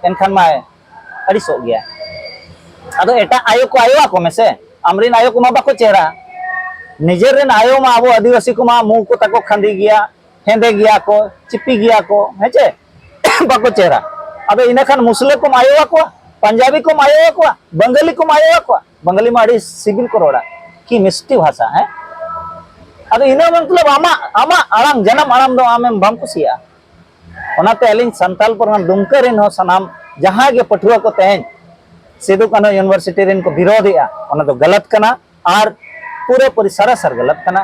ᱮᱱᱠᱷᱟᱱ ᱢᱟᱭ ᱟᱹᱲᱤᱥᱚᱜ ᱜᱮᱭᱟ᱾ ᱟᱫᱚ ᱮᱴᱟᱜ ᱟᱭᱳ ᱠᱚ ᱟᱭᱳ ᱟᱠᱚ ᱢᱮᱥᱮ, ᱟᱢᱨᱮᱱ ᱟᱭᱳ ᱠᱚᱢᱟ ᱵᱟᱠᱚ ᱪᱮᱦᱨᱟ᱾ ᱱᱤᱡᱮᱨ ᱨᱮᱱ ᱟᱭᱳ ᱢᱟ ᱟᱵᱚ ᱟᱹᱫᱤᱵᱟᱹᱥᱤ ᱠᱚᱢᱟ ᱢᱩ ᱠᱚ ᱛᱟᱠᱚ ᱠᱷᱟᱸᱫᱤ ᱜᱮᱭᱟ, ᱦᱮᱸᱫᱮ ᱜᱮᱭᱟ ᱠᱚ, ᱪᱤᱯᱤ ᱜᱮᱭᱟ ᱠᱚ, ᱦᱮᱸ ᱪᱮ? ᱵᱟᱠᱚ ᱪᱮᱦᱨᱟ᱾ ᱟᱫᱚ ᱤᱱᱟᱹ ᱠᱷᱟᱱ ᱢᱩᱥᱞᱟᱹ ᱠᱚᱢ ᱟᱭᱳ ᱟᱠᱚᱣᱟ, ᱯᱟᱧᱡᱟᱵᱤ ᱠᱚᱢ ᱟᱭᱳ ᱟᱠᱚᱣᱟ, ᱵᱟᱝᱜᱟᱞᱤ ᱠᱚᱢ ᱟᱭᱳ ᱟᱠᱚᱣᱟ᱾ ᱵᱟᱝᱜᱟᱞᱤ ᱢᱟ ᱟᱹᱰᱤ ᱥᱤᱵᱤᱞ ᱠᱚ ᱨᱚᱲᱟ, ᱠᱤ ᱢᱤᱥᱴᱤ ᱵᱷᱟᱥᱟ, ᱦᱮᱸ? ᱟᱫᱚ ᱤᱱᱟᱹ ᱢᱚᱛᱞᱚᱵ ᱟᱢᱟᱜ, ᱟᱢᱟᱜ ᱟᱲᱟᱝ, ᱡᱟᱱᱟᱢ ᱟᱲᱟᱝ ᱫᱚ ᱟᱢᱮᱢ ᱵᱟᱢ ᱠᱩᱥᱤᱭᱟᱜᱼᱟ᱾ ᱚᱱᱟᱛᱮ ᱟᱹᱞᱤᱧ ᱥᱟᱱᱛᱟᱞ ᱯᱟᱨᱜᱟᱱᱟ ᱫᱩᱢᱠᱟᱹ ᱨᱮᱱ ᱦᱚᱸ ᱥᱟᱱᱟᱢ ᱡᱟᱦᱟᱸ ᱜᱮ ᱯᱟᱹᱴᱷᱩᱣᱟᱹ ᱠᱚ ᱛᱮᱦᱮᱧ ᱥᱤᱫᱩ ᱠᱟᱹᱱᱦᱩ ᱤᱭᱩᱱᱤᱵᱷᱟᱨᱥᱤᱴᱤ ᱨᱮᱱ ᱠᱚ ᱵᱤᱨᱳᱫᱷᱮᱜᱼᱟ, ᱚᱱᱟ ᱫᱚ ᱜᱟᱞᱟᱛ ᱠᱟᱱᱟ ᱟᱨ ᱯᱩᱨᱟᱹ ᱯᱩᱨᱤ ᱥᱟᱨᱟᱥᱟᱨ ᱜᱟᱞᱟᱛ ᱠᱟᱱᱟ᱾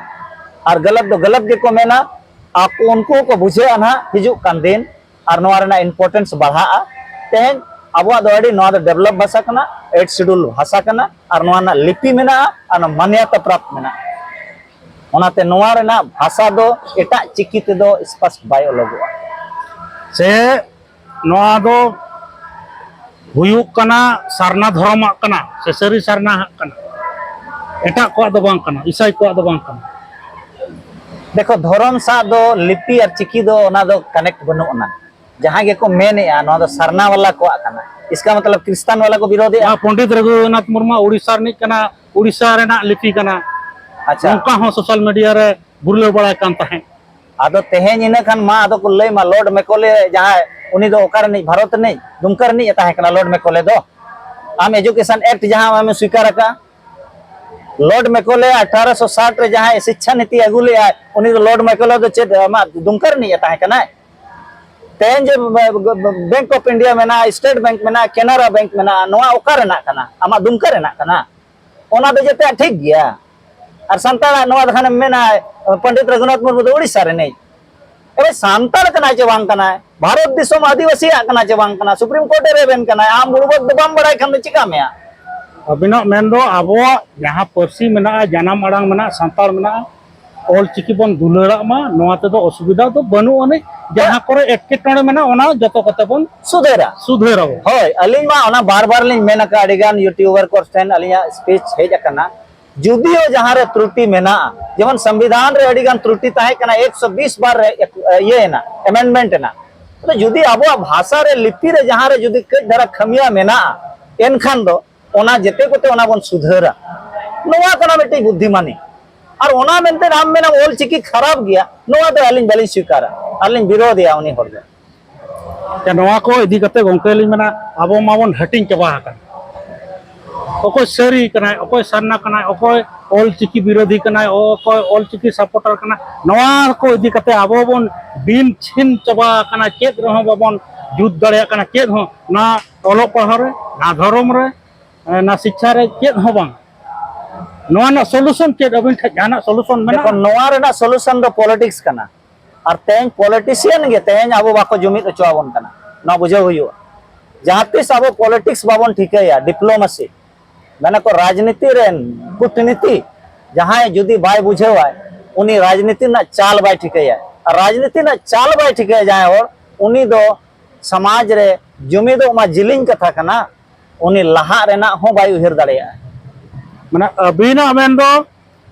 ᱟᱨ ᱜᱟᱞᱟᱛ ᱫᱚ ᱜᱟᱞᱟᱛ ᱜᱮᱠᱚ ᱢᱮᱱᱟ, ᱟᱠᱚ ᱩᱱᱠᱩ ᱦᱚᱸᱠᱚ ᱵᱩᱡᱷᱟᱹᱜᱼᱟ ᱱᱟᱦᱟᱜ ᱦᱤᱡᱩᱜ ᱠᱟᱱ ᱫᱤᱱ, ᱟᱨ ᱱᱚᱣᱟ ᱨᱮᱱᱟᱜ importance ᱵᱟᱲᱦᱟᱜᱼᱟ᱾ ᱛᱮᱦᱮᱧ ᱟᱵᱚᱣᱟᱜ ᱫᱚ ᱟᱹᱰᱤ, ᱱᱚᱣᱟ ᱫᱚ develop ᱵᱷᱟᱥᱟ ᱠᱟᱱᱟ, eighth schedule ᱵᱷᱟᱥᱟ ᱠᱟᱱᱟ, ᱟᱨ ᱱᱚᱣᱟ ᱨᱮᱱᱟᱜ ᱞᱤᱯᱤ ᱢᱮᱱᱟᱜᱼᱟ, ᱟᱨ ᱱᱚᱣᱟ ᱢᱟᱱᱭᱟᱛᱟ ᱯᱨᱟᱯᱛ ᱢᱮᱱᱟᱜᱼᱟ᱾ ᱚᱱᱟᱛᱮ ᱱᱚᱣᱟ ᱨᱮᱱᱟᱜ ᱵᱷᱟᱥᱟ ᱫᱚ ᱮᱴᱟᱜ ᱪᱤᱠᱤ ᱛᱮᱫᱚ ᱥᱯᱚᱥᱴ ᱵᱟᱭ ᱚᱞᱚᱜᱚᱜᱼᱟ᱾ ᱥᱮ ᱱᱚᱣᱟ ᱫᱚ ᱦᱩᱭᱩᱜ ᱠᱟᱱᱟ ᱥᱟᱨᱱᱟ ᱫᱷᱚᱨᱚᱢᱟᱜ ᱠᱟᱱᱟ, ᱥᱮ ᱥᱟᱹᱨᱤ ᱥᱟᱨᱱᱟᱦᱟᱜ ᱠᱟᱱᱟ, ᱮᱴᱟᱜ ᱠᱚᱣᱟᱜ ᱫᱚ ᱵᱟᱝ ᱠᱟᱱᱟ, ᱤᱥᱟᱹᱭ ᱠᱚᱣᱟᱜ ᱫᱚ ᱵᱟᱝ ᱠᱟᱱᱟ᱾ ᱫᱮᱠᱷᱚ, ᱫᱷᱚᱨᱚᱢ ᱥᱟᱶ ᱫᱚ ᱞᱤᱯᱤ ᱟᱨ ᱪᱤᱠᱤ ᱫᱚ ᱚᱱᱟ ᱫᱚ connect ᱵᱟᱹᱱᱩᱜ ᱟᱱᱟ᱾ ᱡᱟᱦᱟᱸ ᱜᱮᱠᱚ ᱢᱮᱱᱮᱜᱼᱟ, ᱱᱚᱣᱟ ᱫᱚ ᱥᱟᱨᱱᱟ ᱵᱟᱞᱟ ᱠᱚᱣᱟᱜ ᱠᱟᱱᱟ, ᱤᱥᱠᱟ ᱢᱚᱛᱞᱚᱵ ᱠᱨᱤᱥᱛᱟᱱ ᱵᱟᱞᱟ ᱠᱚ ᱵᱤᱨᱳᱫᱷᱮᱜᱼᱟ᱾ ᱱᱚᱣᱟ ᱯᱚᱱᱰᱤᱛ ᱨᱚᱜᱷᱩᱱᱟᱛᱷ ᱢᱩᱨᱢᱩ ᱩᱲᱤᱥᱥᱟ ᱨᱤᱱᱤᱡ ᱠᱟᱱᱟ, ᱩᱲᱤᱥᱥᱟ ᱨᱮᱱᱟᱜ ᱞᱤᱯᱤ ᱠᱟᱱᱟ, ᱟᱪᱪᱷᱟ᱾ ᱱᱚᱝᱠᱟ ᱦᱚᱸ social media ᱨᱮ ᱜᱩᱨᱞᱟᱹᱣ ᱵᱟᱲᱟᱭ ᱠᱟᱱ ᱛᱟᱦᱮᱸᱫ᱾ ᱟᱫᱚ ᱛᱮᱦᱮᱧ ᱤᱱᱟᱹ ᱠᱷᱟᱱ ᱢᱟ ᱟᱫᱚ ᱠᱚ ᱞᱟᱹᱭ ᱢᱟ, ᱞᱚᱨᱰ ᱢᱮᱠᱚᱞᱮ ᱡᱟᱦᱟᱸᱭ, ᱩᱱᱤ ᱫᱚ ᱚᱠᱟ ᱨᱤᱱᱤᱡ, ᱵᱷᱟᱨᱚᱛ ᱨᱤᱱᱤᱡ, ᱫᱩᱢᱠᱟ ᱨᱤᱱᱤᱡ ᱮ ᱛᱟᱦᱮᱸ ᱠᱟᱱᱟ ᱞᱚᱨᱰ ᱢᱮᱠᱚᱞᱮ ᱫᱚ? ᱟᱢ Education Act ᱡᱟᱦᱟᱸ ᱟᱢᱮᱢ ᱥᱣᱤᱠᱟᱨ ᱟᱠᱟᱫᱼᱟ, ᱞᱚᱨᱰ ᱢᱮᱠᱚᱞᱮ ᱟᱴᱷᱟᱨᱚᱥᱚ ᱥᱟᱴ ᱨᱮ ᱡᱟᱦᱟᱸᱭ ᱥᱤᱪᱪᱷᱟ ᱱᱤᱛᱤ ᱟᱹᱜᱩ ᱞᱮᱫᱼᱟᱭ, ᱩᱱᱤ ᱫᱚ ᱞᱚᱨᱰ ᱢᱮᱠᱚᱞᱮ ᱫᱚ ᱪᱮᱫ ᱟᱢᱟᱜ ᱫᱩᱢᱠᱟ ᱨᱤᱱᱤᱡ ᱮ ᱛᱟᱦᱮᱸ ᱠᱟᱱᱟᱭ? ᱛᱮᱦᱮᱧ ᱡᱮ Bank of India ᱢᱮᱱᱟᱜᱼᱟ, State Bank ᱢᱮᱱᱟᱜᱼᱟ, ᱠᱮᱱᱟᱨᱟ Bank ᱢᱮᱱᱟᱜᱼᱟ, ᱱᱚᱣᱟ ᱚᱠᱟ ᱨᱮᱱᱟᱜ ᱠᱟᱱᱟ? ᱟᱢᱟᱜ ᱫᱩᱢᱠᱟ ᱨᱮᱱᱟᱜ ᱠᱟᱱᱟ? ᱚᱱᱟ ᱫᱚ ᱡᱮᱛᱮᱭᱟᱜ ᱴᱷᱤᱠ ᱜᱮᱭᱟ᱾ ᱟᱨ ᱥᱟᱱᱛᱟᱲᱟᱜ ᱱᱚᱣᱟ ᱫᱚ ᱠᱷᱟᱱᱮᱢ ᱢᱮᱱᱟ, ᱯᱚᱱᱰᱤᱛ ᱨᱚᱜᱷᱩᱱᱟᱛᱷ ᱢᱩᱨᱢᱩ ᱫᱚ ᱩᱲᱤᱥᱥᱟ ᱨᱤᱱᱤᱡ᱾ ᱮᱵᱮ ᱥᱟᱱᱛᱟᱲ ᱠᱟᱱᱟᱭ ᱪᱮ ᱵᱟᱝ ᱠᱟᱱᱟᱭ? ᱵᱷᱟᱨᱚᱛ ᱫᱤᱥᱚᱢ ᱟᱹᱫᱤᱵᱟᱹᱥᱤᱭᱟᱜ ᱠᱟᱱᱟ ᱪᱮ ᱵᱟᱝ ᱠᱟᱱᱟ, ᱥᱩᱯᱨᱤᱢ ᱠᱳᱨᱴ ᱮ ᱨᱮᱵᱮᱱ ᱠᱟᱱᱟᱭ, ᱟᱢ ᱵᱩᱲᱵᱚᱠ ᱫᱚ ᱵᱟᱢ ᱵᱟᱲᱟᱭ ᱠᱷᱟᱱ ᱫᱚ ᱪᱤᱠᱟᱹ ᱢᱮᱭᱟ? ᱟᱹᱵᱤᱱᱟᱜ ᱢᱮᱱ ᱫᱚ ᱟᱵᱚᱣᱟᱜ ᱡᱟᱦᱟᱸ ᱯᱟᱹᱨᱥᱤ ᱢᱮᱱᱟᱜᱼᱟ, ᱡᱟᱱᱟᱢ ᱟᱲᱟᱝ ᱢᱮᱱᱟᱜᱼᱟ, ᱥᱟᱱᱛᱟᱲ ᱢᱮᱱᱟᱜᱼᱟ, ᱚᱞ ᱪᱤᱠᱤ ᱵᱚᱱ ᱫᱩᱞᱟᱹᱲᱟᱜ ᱢᱟ, ᱱᱚᱣᱟ ᱛᱮᱫᱚ ᱚᱥᱩᱵᱤᱫᱷᱟ ᱫᱚ ᱵᱟᱹᱱᱩᱜ ᱟᱹᱱᱤᱡ᱾ ᱡᱟᱦᱟᱸ ᱠᱚᱨᱮ ᱮᱴᱠᱮᱴᱚᱬᱮ ᱢᱮᱱᱟᱜᱼᱟ, ᱚᱱᱟ ᱡᱚᱛᱚ ᱠᱚᱛᱮ ᱵᱚᱱ ᱥᱩᱫᱷᱟᱹᱨᱟ᱾ ᱥᱩᱫᱷᱟᱹᱨᱟᱵᱚᱱ᱾ ᱦᱳᱭ, ᱟᱹᱞᱤᱧ ᱢᱟ ᱚᱱᱟ ᱵᱟᱨ ᱵᱟᱨ ᱞᱤᱧ ᱢᱮᱱ ᱟᱠᱟᱫ, ᱟᱹᱰᱤ ᱜᱟᱱ ᱭᱩᱴᱩᱵᱟᱨ ᱠᱚ ᱴᱷᱮᱱ ᱟᱹᱞᱤᱧᱟᱜ ᱥᱯᱤᱪ ᱦᱮᱡ ᱟᱠᱟᱱᱟ, ᱡᱩᱫᱤᱭᱳ ᱡᱟᱦᱟᱸ ᱨᱮ ᱛᱨᱩᱴᱤ ᱢᱮᱱᱟᱜᱼᱟ, ᱡᱮᱢᱚᱱ ᱥᱚᱝᱵᱤᱫᱷᱟᱱ ᱨᱮ ᱟᱹᱰᱤ ᱜᱟᱱ ᱛᱨᱩᱴᱤ ᱛᱟᱦᱮᱸ ᱠᱟᱱᱟ, ᱮᱠᱥᱚ ᱵᱤᱥ ᱵᱟᱨ ᱨᱮ ᱤᱭᱟᱹᱭᱮᱱᱟ, ᱮᱢᱮᱱᱰᱢᱮᱱᱴ ᱮᱱᱟ᱾ ᱛᱚ ᱡᱩᱫᱤ ᱟᱵᱚᱣᱟᱜ ᱵᱷᱟᱥᱟ ᱨᱮ, ᱞᱤᱯᱤ ᱨᱮ ᱡᱟᱦᱟᱸ ᱨᱮ ᱡᱩᱫᱤ ᱠᱟᱹᱡ ᱫᱷᱟᱨᱟ ᱠᱷᱟᱹᱢᱤᱭᱟ ᱢᱮᱱᱟᱜᱼᱟ, ᱮᱱᱠᱷᱟᱱ ᱫᱚ ᱚᱱᱟ ᱡᱮᱛᱮ ᱠᱚᱛᱮ ᱚᱱᱟ ᱵᱚᱱ ᱥᱩᱫᱷᱟᱹᱨᱟ᱾ ᱱᱚᱣᱟ ᱠᱟᱱᱟ ᱢᱤᱫᱴᱤᱡ ᱵᱩᱫᱽᱫᱷᱤᱢᱟᱱᱤ᱾ ᱟᱨ ᱚᱱᱟ ᱢᱮᱱᱛᱮ ᱟᱢ ᱢᱮᱱᱟᱢ ᱚᱞ ᱪᱤᱠᱤ ᱠᱷᱟᱨᱟᱯ ᱜᱮᱭᱟ, ᱱᱚᱣᱟ ᱫᱚ ᱟᱹᱞᱤᱧ ᱵᱟᱹᱞᱤᱧ ᱥᱣᱤᱠᱟᱨᱟ, ᱟᱨ ᱞᱤᱧ ᱵᱤᱨᱳᱫᱷᱮᱭᱟ ᱩᱱᱤ ᱦᱚᱲ ᱫᱚ᱾ ᱟᱪᱪᱷᱟ, ᱱᱚᱣᱟ ᱠᱚ ᱤᱫᱤ ᱠᱟᱛᱮ ᱜᱚᱢᱠᱮ ᱞᱤᱧ ᱢᱮᱱᱟ, ᱟᱵᱚ ᱢᱟᱵᱚᱱ ᱦᱟᱹᱴᱤᱧ ᱪᱟᱵᱟ ᱟᱠᱟᱱ᱾ ᱚᱠᱚᱭ ᱥᱟᱹᱨᱤ ᱠᱟᱱᱟᱭ, ᱚᱠᱚᱭ ᱥᱟᱨᱱᱟ ᱠᱟᱱᱟᱭ, ᱚᱠᱚᱭ ᱚᱞ ᱪᱤᱠᱤ ᱵᱤᱨᱳᱫᱷᱤ ᱠᱟᱱᱟᱭ, ᱚᱠᱚᱭ ᱚᱞ ᱪᱤᱠᱤ ᱥᱟᱯᱳᱨᱴᱟᱨ ᱠᱟᱱᱟᱭ, ᱱᱚᱣᱟ ᱠᱚ ᱤᱫᱤ ᱠᱟᱛᱮ ᱟᱵᱚ ᱵᱚᱱ ᱵᱤᱱ ᱪᱷᱤᱱ ᱪᱟᱵᱟ ᱟᱠᱟᱱᱟ᱾ ᱪᱮᱫ ᱨᱮᱦᱚᱸ ᱵᱟᱵᱚᱱ ᱡᱩᱛ ᱫᱟᱲᱮᱭᱟᱜ ᱠᱟᱱᱟ, ᱪᱮᱫ ᱦᱚᱸ, ᱱᱟ ᱚᱞᱚᱜ ᱯᱟᱲᱦᱟᱣ ᱨᱮ, ᱱᱟ ᱫᱷᱚᱨᱚᱢ ᱨᱮ, ᱱᱟ ᱥᱤᱠᱪᱷᱟ ᱨᱮ, ᱪᱮᱫ ᱦᱚᱸ ᱵᱟᱝ᱾ ᱱᱚᱣᱟ ᱨᱮᱱᱟᱜ ᱥᱚᱞᱩᱥᱚᱱ ᱪᱮᱫ? ᱟᱹᱵᱤᱱ ᱴᱷᱮᱱ ᱡᱟᱦᱟᱱᱟᱜ ᱥᱚᱞᱩᱥᱚᱱ ᱢᱮᱱᱟᱜᱼᱟ? ᱫᱮᱠᱷᱚ, ᱱᱚᱣᱟ ᱨᱮᱱᱟᱜ ᱥᱚᱞᱩᱥᱚᱱ ᱫᱚ ᱯᱚᱞᱤᱴᱤᱠᱥ ᱠᱟᱱᱟ᱾ ᱟᱨ ᱛᱮᱦᱮᱧ ᱯᱚᱞᱤᱴᱤᱥᱤᱭᱟᱱ ᱜᱮ ᱛᱮᱦᱮᱧ ᱟᱵᱚ ᱵᱟᱠᱚ ᱡᱩᱢᱤᱫ ᱦᱚᱪᱚ ᱟᱵᱚᱱ ᱠᱟᱱᱟ, ᱱᱚᱣᱟ ᱵᱩᱡᱷᱟᱹᱣ ᱦᱩᱭᱩᱜᱼᱟ᱾ ᱡᱟᱦᱟᱸ ᱛᱤᱥ ᱟᱵᱚ ᱯᱚᱞᱤᱴᱤᱠᱥ ᱵᱟᱵᱚᱱ ᱴᱷᱤᱠᱟᱹᱭᱟ, ᱰᱤᱯᱞᱳᱢᱟᱥᱤ, ᱢᱮᱱᱟ ᱠᱚ ᱨᱟᱡᱽᱱᱤᱛᱤ ᱨᱮᱱ ᱠᱩᱴᱱᱤᱛᱤ, ᱡᱟᱦᱟᱸᱭ ᱡᱩᱫᱤ ᱵᱟᱭ ᱵᱩᱡᱷᱟᱹᱣᱟᱭ, ᱩᱱᱤ ᱨᱟᱡᱽᱱᱤᱛᱤ ᱨᱮᱱᱟᱜ ᱪᱟᱞ ᱵᱟᱭ ᱴᱷᱤᱠᱟᱹᱭᱟ᱾ ᱟᱨ ᱨᱟᱡᱽᱱᱤᱛᱤ ᱨᱮᱱᱟᱜ ᱪᱟᱞ ᱵᱟᱭ ᱴᱷᱤᱠᱟᱹᱭᱟ ᱡᱟᱦᱟᱸᱭ ᱦᱚᱲ, ᱩᱱᱤ ᱫᱚ ᱥᱚᱢᱟᱡᱽ ᱨᱮ ᱡᱩᱢᱤᱫᱚᱜ ᱢᱟ ᱡᱤᱞᱤᱧ ᱠᱟᱛᱷᱟ ᱠᱟᱱᱟ, ᱩᱱᱤ ᱞᱟᱦᱟᱜ ᱨᱮᱱᱟᱜ ᱦᱚᱸ ᱵᱟᱭ ᱩᱭᱦᱟᱹᱨ ᱫᱟᱲᱮᱭᱟᱜᱼᱟ᱾ ᱢᱟᱱᱮ ᱟᱹᱵᱤᱱᱟᱜ ᱢᱮᱱ ᱫᱚ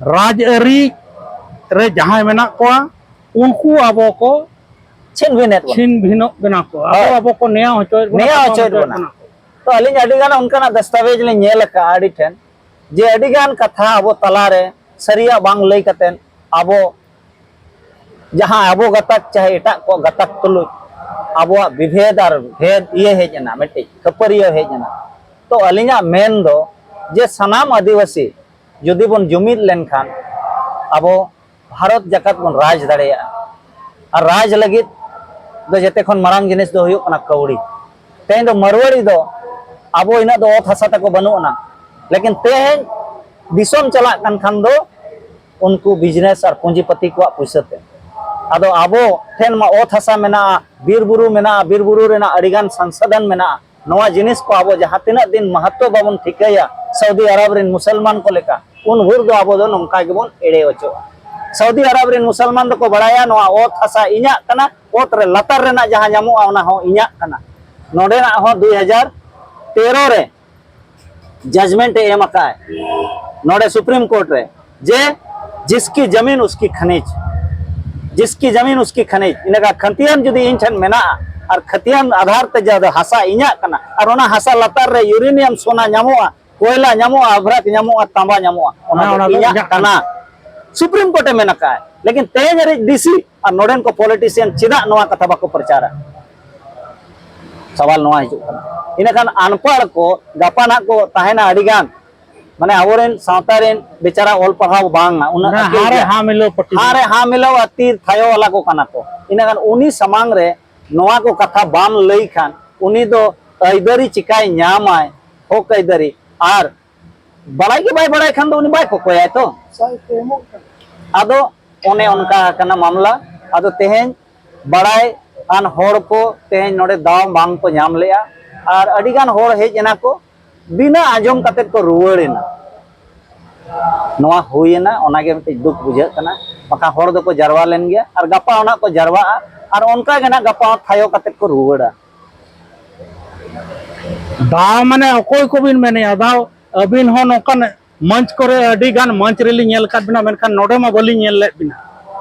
ᱨᱟᱡᱽᱟᱹᱨᱤ ᱨᱮ ᱡᱟᱦᱟᱸᱭ ᱢᱮᱱᱟᱜ ᱠᱚᱣᱟ, ᱩᱱᱠᱩ ᱟᱵᱚ ᱠᱚ ᱪᱷᱤᱱ ᱵᱷᱤᱱᱮᱫ ᱵᱚᱱᱟ᱾ ᱪᱷᱤᱱ ᱵᱷᱤᱱᱚᱜ ᱵᱮᱱᱟ ᱠᱚ, ᱟᱵᱚ, ᱦᱳᱭ᱾ ᱟᱵᱚ ᱠᱚ ᱱᱮᱭᱟᱣ ᱦᱚᱪᱚᱭᱮᱫ ᱵᱚᱱᱟ, ᱱᱮᱭᱟᱣ ᱛᱟᱯᱟᱢ ᱦᱚᱪᱚᱭᱮᱫ ᱦᱚᱪᱚᱭᱮᱫ ᱵᱚᱱᱟ᱾ ᱵᱚᱱᱟ ᱠᱚ᱾ ᱛᱚ ᱟᱹᱞᱤᱧ ᱟᱹᱰᱤ ᱜᱟᱱ ᱚᱱᱠᱟᱱᱟᱜ ᱫᱟᱥᱛᱟᱵᱮᱡᱽ ᱞᱤᱧ ᱧᱮᱞ ᱟᱠᱟᱫᱼᱟ ᱟᱹᱰᱤ ᱴᱷᱮᱱ, ᱡᱮ ᱟᱹᱰᱤ ᱜᱟᱱ ᱠᱟᱛᱷᱟ ᱟᱵᱚ ᱛᱟᱞᱟᱨᱮ ᱥᱟᱹᱨᱤᱭᱟᱜ ᱵᱟᱝ ᱞᱟᱹᱭ ᱠᱟᱛᱮᱫ ᱟᱵᱚ ᱡᱟᱦᱟᱸ ᱟᱵᱚ ᱜᱟᱛᱟᱠ ᱪᱟᱦᱮ ᱮᱴᱟᱜ ᱠᱚ ᱜᱟᱛᱟᱠ ᱛᱩᱞᱩᱡ ᱟᱵᱚᱣᱟᱜ ᱵᱤᱵᱷᱮᱫ ᱟᱨ ᱵᱷᱮᱫ ᱤᱭᱟᱹ ᱦᱮᱡ ᱮᱱᱟ, ᱢᱤᱫᱴᱤᱡ ᱠᱷᱟᱹᱯᱟᱹᱨᱤᱭᱟᱹ ᱦᱮᱡ ᱮᱱᱟ᱾ ᱛᱚ ᱟᱹᱞᱤᱧᱟᱜ ᱢᱮᱱ ᱫᱚ ᱡᱮ ᱥᱟᱱᱟᱢ ᱟᱹᱫᱤᱵᱟᱹᱥᱤ ᱡᱩᱫᱤ ᱵᱚᱱ ᱡᱩᱢᱤᱫ ᱞᱮᱱᱠᱷᱟᱱ ᱟᱵᱚ ᱵᱷᱟᱨᱚᱛ ᱡᱟᱠᱟᱛ ᱵᱚᱱ ᱨᱟᱡᱽ ᱫᱟᱲᱮᱭᱟᱜᱼᱟ᱾ ᱟᱨ ᱨᱟᱡᱽ ᱞᱟᱹᱜᱤᱫ ᱫᱚ ᱡᱮᱛᱮ ᱠᱷᱚᱱ ᱢᱟᱨᱟᱝ ᱡᱤᱱᱤᱥ ᱫᱚ ᱦᱩᱭᱩᱜ ᱠᱟᱱᱟ ᱠᱟᱹᱣᱰᱤ᱾ ᱛᱮᱦᱮᱧ ᱫᱚ ᱢᱟᱨᱣᱟᱲᱤ ᱫᱚ ᱟᱵᱚ ᱤᱱᱟᱹᱜ ᱫᱚ ᱚᱛ ᱦᱟᱥᱟ ᱛᱟᱠᱚ ᱵᱟᱹᱱᱩᱜ ᱟᱱᱟ, ᱞᱮᱠᱤᱱ ᱛᱮᱦᱮᱧ ᱫᱤᱥᱚᱢ ᱪᱟᱞᱟᱜ ᱠᱟᱱ ᱠᱷᱟᱱ ᱫᱚ ᱩᱱᱠᱩ ᱵᱤᱡᱽᱱᱮᱥ ᱟᱨ ᱯᱩᱸᱡᱤᱯᱟᱹᱛᱤ ᱠᱚᱣᱟᱜ ᱯᱩᱭᱥᱟᱹ ᱛᱮ᱾ ᱟᱫᱚ ᱟᱵᱚ ᱴᱷᱮᱱ ᱢᱟ ᱚᱛ ᱦᱟᱥᱟ ᱢᱮᱱᱟᱜᱼᱟ, ᱵᱤᱨ ᱵᱩᱨᱩ ᱢᱮᱱᱟᱜᱼᱟ, ᱵᱤᱨ ᱵᱩᱨᱩ ᱨᱮᱱᱟᱜ ᱟᱹᱰᱤᱜᱟᱱ ᱥᱚᱝᱥᱟᱫᱷᱚᱱ ᱢᱮᱱᱟᱜᱼᱟ᱾ ᱱᱚᱣᱟ ᱡᱤᱱᱤᱥ ᱠᱚ ᱟᱵᱚ ᱡᱟᱦᱟᱸ ᱛᱤᱱᱟᱹᱜ ᱫᱤᱱ ᱢᱟᱦᱟᱛᱛᱚ ᱵᱟᱵᱚᱱ ᱴᱷᱤᱠᱟᱹᱭᱟ, ᱥᱟᱣᱫᱤ ᱟᱨᱚᱵ ᱨᱮᱱ ᱢᱩᱥᱚᱞᱢᱟᱱ ᱠᱚ ᱞᱮᱠᱟ, ᱩᱱ ᱵᱷᱳᱨ ᱫᱚ ᱟᱵᱚ ᱫᱚ ᱱᱚᱝᱠᱟ ᱜᱮᱵᱚᱱ ᱮᱲᱮ ᱚᱪᱚᱜᱼᱟ᱾ ᱥᱟᱣᱫᱤ ᱟᱨᱚᱵ ᱨᱮᱱ ᱢᱩᱥᱚᱞᱢᱟᱱ ᱫᱚᱠᱚ ᱵᱟᱲᱟᱭᱟ, ᱱᱚᱣᱟ ᱚᱛ ᱦᱟᱥᱟ ᱤᱧᱟᱹᱜ ᱠᱟᱱᱟ, ᱚᱛ ᱨᱮ ᱞᱟᱛᱟᱨ ᱨᱮᱱᱟᱜ ᱡᱟᱦᱟᱸ ᱧᱟᱢᱚᱜᱼᱟ, ᱚᱱᱟ ᱦᱚᱸ ᱤᱧᱟᱹᱜ ᱠᱟᱱᱟ᱾ ᱱᱚᱰᱮᱱᱟᱜ ᱦᱚᱸ ᱫᱩᱭ ᱦᱟᱡᱟᱨ ᱛᱮᱨᱚ ᱨᱮ ᱡᱟᱡᱽᱢᱮᱱᱴ ᱮ ᱮᱢ ᱟᱠᱟᱫ ᱱᱚᱰᱮ ᱥᱩᱯᱨᱤᱢ ᱠᱳᱨᱴ ᱨᱮ, ᱡᱮ ᱡᱤᱥᱠᱤ ᱡᱟᱢᱤᱱ ᱩᱥᱠᱤ ᱠᱷᱟᱱᱤᱡ, ᱡᱤᱥᱠᱤ ᱡᱟᱢᱤᱱ ᱩᱥᱠᱤ ᱠᱷᱟᱱᱤᱡ᱾ ᱤᱱᱟᱹ ᱠᱷᱟᱱ ᱠᱷᱟᱹᱛᱤᱭᱟᱱ ᱡᱩᱫᱤ ᱤᱧ ᱴᱷᱮᱱ ᱢᱮᱱᱟᱜᱼᱟ ᱟᱨ ᱠᱷᱟᱹᱛᱤᱭᱟᱱ ᱟᱫᱷᱟᱨ ᱛᱮ ᱡᱟᱦᱟᱸ ᱫᱚ ᱦᱟᱥᱟ ᱤᱧᱟᱹᱜ ᱠᱟᱱᱟ ᱟᱨ ᱚᱱᱟ ᱦᱟᱥᱟ ᱞᱟᱛᱟᱨ ᱨᱮ ᱭᱩᱨᱮᱱᱤᱭᱟᱢ ᱥᱚᱱᱟ ᱧᱟᱢᱚᱜᱼᱟ, ᱠᱚᱭᱞᱟ ᱧᱟᱢᱚᱜᱼᱟ, ᱟᱵᱷᱨᱟᱠ ᱧᱟᱢᱚᱜᱼᱟ, ᱛᱟᱸᱵᱟ ᱧᱟᱢᱚᱜᱼᱟ, ᱚᱱᱟ ᱦᱮᱸ, ᱫᱚ ᱚᱱᱟ ᱫᱚ ᱤᱧᱟᱹᱜ ᱤᱧᱟᱹᱜ ᱠᱟᱱᱟ᱾ ᱠᱟᱱᱟ᱾ ᱥᱩᱯᱨᱤᱢ ᱠᱳᱨᱴ ᱮ ᱢᱮᱱ ᱟᱠᱟᱫ, ᱞᱮᱠᱤᱱ ᱛᱮᱦᱮᱧ ᱦᱟᱹᱨᱤᱡ ᱰᱤᱥᱤ ᱟᱨ ᱱᱚᱰᱮᱱ ᱠᱚ ᱯᱚᱞᱤᱴᱤᱥᱤᱭᱟᱱ ᱪᱮᱫᱟᱜ ᱱᱚᱣᱟ ᱠᱟᱛᱷᱟ ᱵᱟᱠᱚ ᱯᱨᱚᱪᱟᱨᱟ? ᱥᱟᱣᱟᱞ ᱱᱚᱣᱟ ᱦᱤᱡᱩᱜ ᱠᱟᱱᱟ᱾ ᱤᱱᱟᱹᱠᱷᱟᱱ ᱟᱱᱯᱟᱲ ᱠᱚ ᱜᱟᱯᱟ ᱱᱟᱜ ᱠᱚ ᱛᱟᱦᱮᱱᱟ ᱟᱹᱰᱤ ᱜᱟᱱ, ᱢᱟᱱᱮ ᱟᱵᱚᱨᱮᱱ ᱥᱟᱶᱛᱟ ᱨᱮᱱ ᱵᱮᱪᱟᱨᱟ ᱚᱞ ᱯᱟᱲᱦᱟᱣ ᱵᱟᱝᱟ, ᱩᱱᱟᱹᱜ ᱚᱱᱟ ᱟᱹᱠᱤᱞ ᱦᱟᱨᱮ ᱜᱮᱭᱟ᱾ ᱦᱟᱢ ᱦᱤᱞᱳᱜ ᱯᱟᱹᱴᱤ ᱦᱟᱨᱮ ᱦᱟᱢ ᱦᱤᱞᱳᱜ ᱟᱨ ᱛᱤᱨ ᱛᱷᱟᱭᱚ ᱣᱟᱞᱟ ᱠᱚ ᱠᱟᱱᱟ ᱠᱚ᱾ ᱤᱱᱟᱹᱠᱷᱟᱱ ᱩᱱᱤ ᱥᱟᱢᱟᱝ ᱨᱮ ᱱᱚᱣᱟ ᱠᱚ ᱠᱟᱛᱷᱟ ᱵᱟᱢ ᱞᱟᱹᱭ ᱠᱷᱟᱱ, ᱩᱱᱤ ᱫᱚ ᱟᱹᱭᱫᱟᱹᱨᱤ ᱪᱤᱠᱟᱭ ᱧᱟᱢᱟᱭ, ᱦᱚᱠ ᱟᱹᱭᱫᱟᱹᱨᱤ? ᱟᱨ ᱵᱟᱲᱟᱭ ᱜᱮ ᱵᱟᱭ ᱵᱟᱲᱟᱭ ᱠᱷᱟᱱ ᱫᱚ ᱩᱱᱤ ᱵᱟᱭ ᱠᱚᱠᱚᱭᱟᱭ ᱛᱚ᱾ ᱥᱟᱭ ᱠᱚ ᱮᱢᱚᱜ ᱠᱟᱱᱟ᱾ ᱟᱫᱚ ᱚᱱᱮ ᱚᱱᱠᱟ ᱠᱟᱱᱟ ᱢᱟᱢᱞᱟ᱾ ᱟᱫᱚ ᱛᱮᱦᱮᱧ ᱵᱟᱲᱟᱭ ᱟᱱ ᱦᱚᱲ ᱠᱚ ᱛᱮᱦᱮᱧ ᱱᱚᱰᱮ ᱫᱟᱣ ᱵᱟᱝ ᱠᱚ ᱧᱟᱢ ᱞᱮᱜᱼᱟ᱾ ᱟᱨ ᱟᱹᱰᱤ ᱜᱟᱱ ᱦᱚᱲ ᱦᱮᱡ ᱮᱱᱟ ᱠᱚ, ᱵᱤᱱᱟᱹ ᱟᱸᱡᱚᱢ ᱠᱟᱛᱮᱫ ᱠᱚ ᱨᱩᱣᱟᱹᱲ ᱮᱱᱟ᱾ ᱱᱚᱣᱟ ᱦᱩᱭᱮᱱᱟ, ᱚᱱᱟᱜᱮ ᱢᱤᱫᱴᱤᱡ ᱫᱩᱠ ᱵᱩᱡᱷᱟᱹᱜ ᱠᱟᱱᱟ᱾ ᱵᱟᱠᱷᱟᱱ ᱦᱚᱲ ᱫᱚᱠᱚ ᱡᱟᱨᱣᱟ ᱞᱮᱱ ᱜᱮᱭᱟ ᱟᱨ ᱜᱟᱯᱟ ᱦᱚᱸ ᱱᱟᱜ ᱠᱚ ᱡᱟᱨᱣᱟᱜᱼᱟ᱾ ᱟᱨ ᱚᱱᱠᱟ ᱜᱮ ᱱᱟᱜ ᱜᱟᱯᱟ ᱦᱚᱸ ᱛᱷᱟᱭᱚ ᱠᱟᱛᱮᱫ ᱠᱚ ᱨᱩᱣᱟᱹᱲᱟ᱾ ᱫᱟᱣ ᱢᱟᱱᱮ ᱚᱠᱚᱭ ᱠᱚᱵᱤᱱ ᱢᱮᱱᱮᱜᱼᱟ? ᱫᱟᱣ ᱟᱹᱵᱤᱱ ᱦᱚᱸ ᱱᱚᱝᱠᱟᱱ ᱢᱚᱧᱪ ᱠᱚᱨᱮ, ᱟᱹᱰᱤ ᱜᱟᱱ ᱢᱚᱧᱪ ᱨᱮᱞᱤᱧ ᱧᱮᱞ ᱟᱠᱟᱫ ᱵᱤᱱᱟ, ᱢᱮᱱᱠᱷᱟᱱ ᱱᱚᱰᱮ ᱢᱟ ᱵᱟᱹᱞᱤᱧ ᱧᱮᱞ ᱞᱮᱫ ᱵᱤᱱᱟ᱾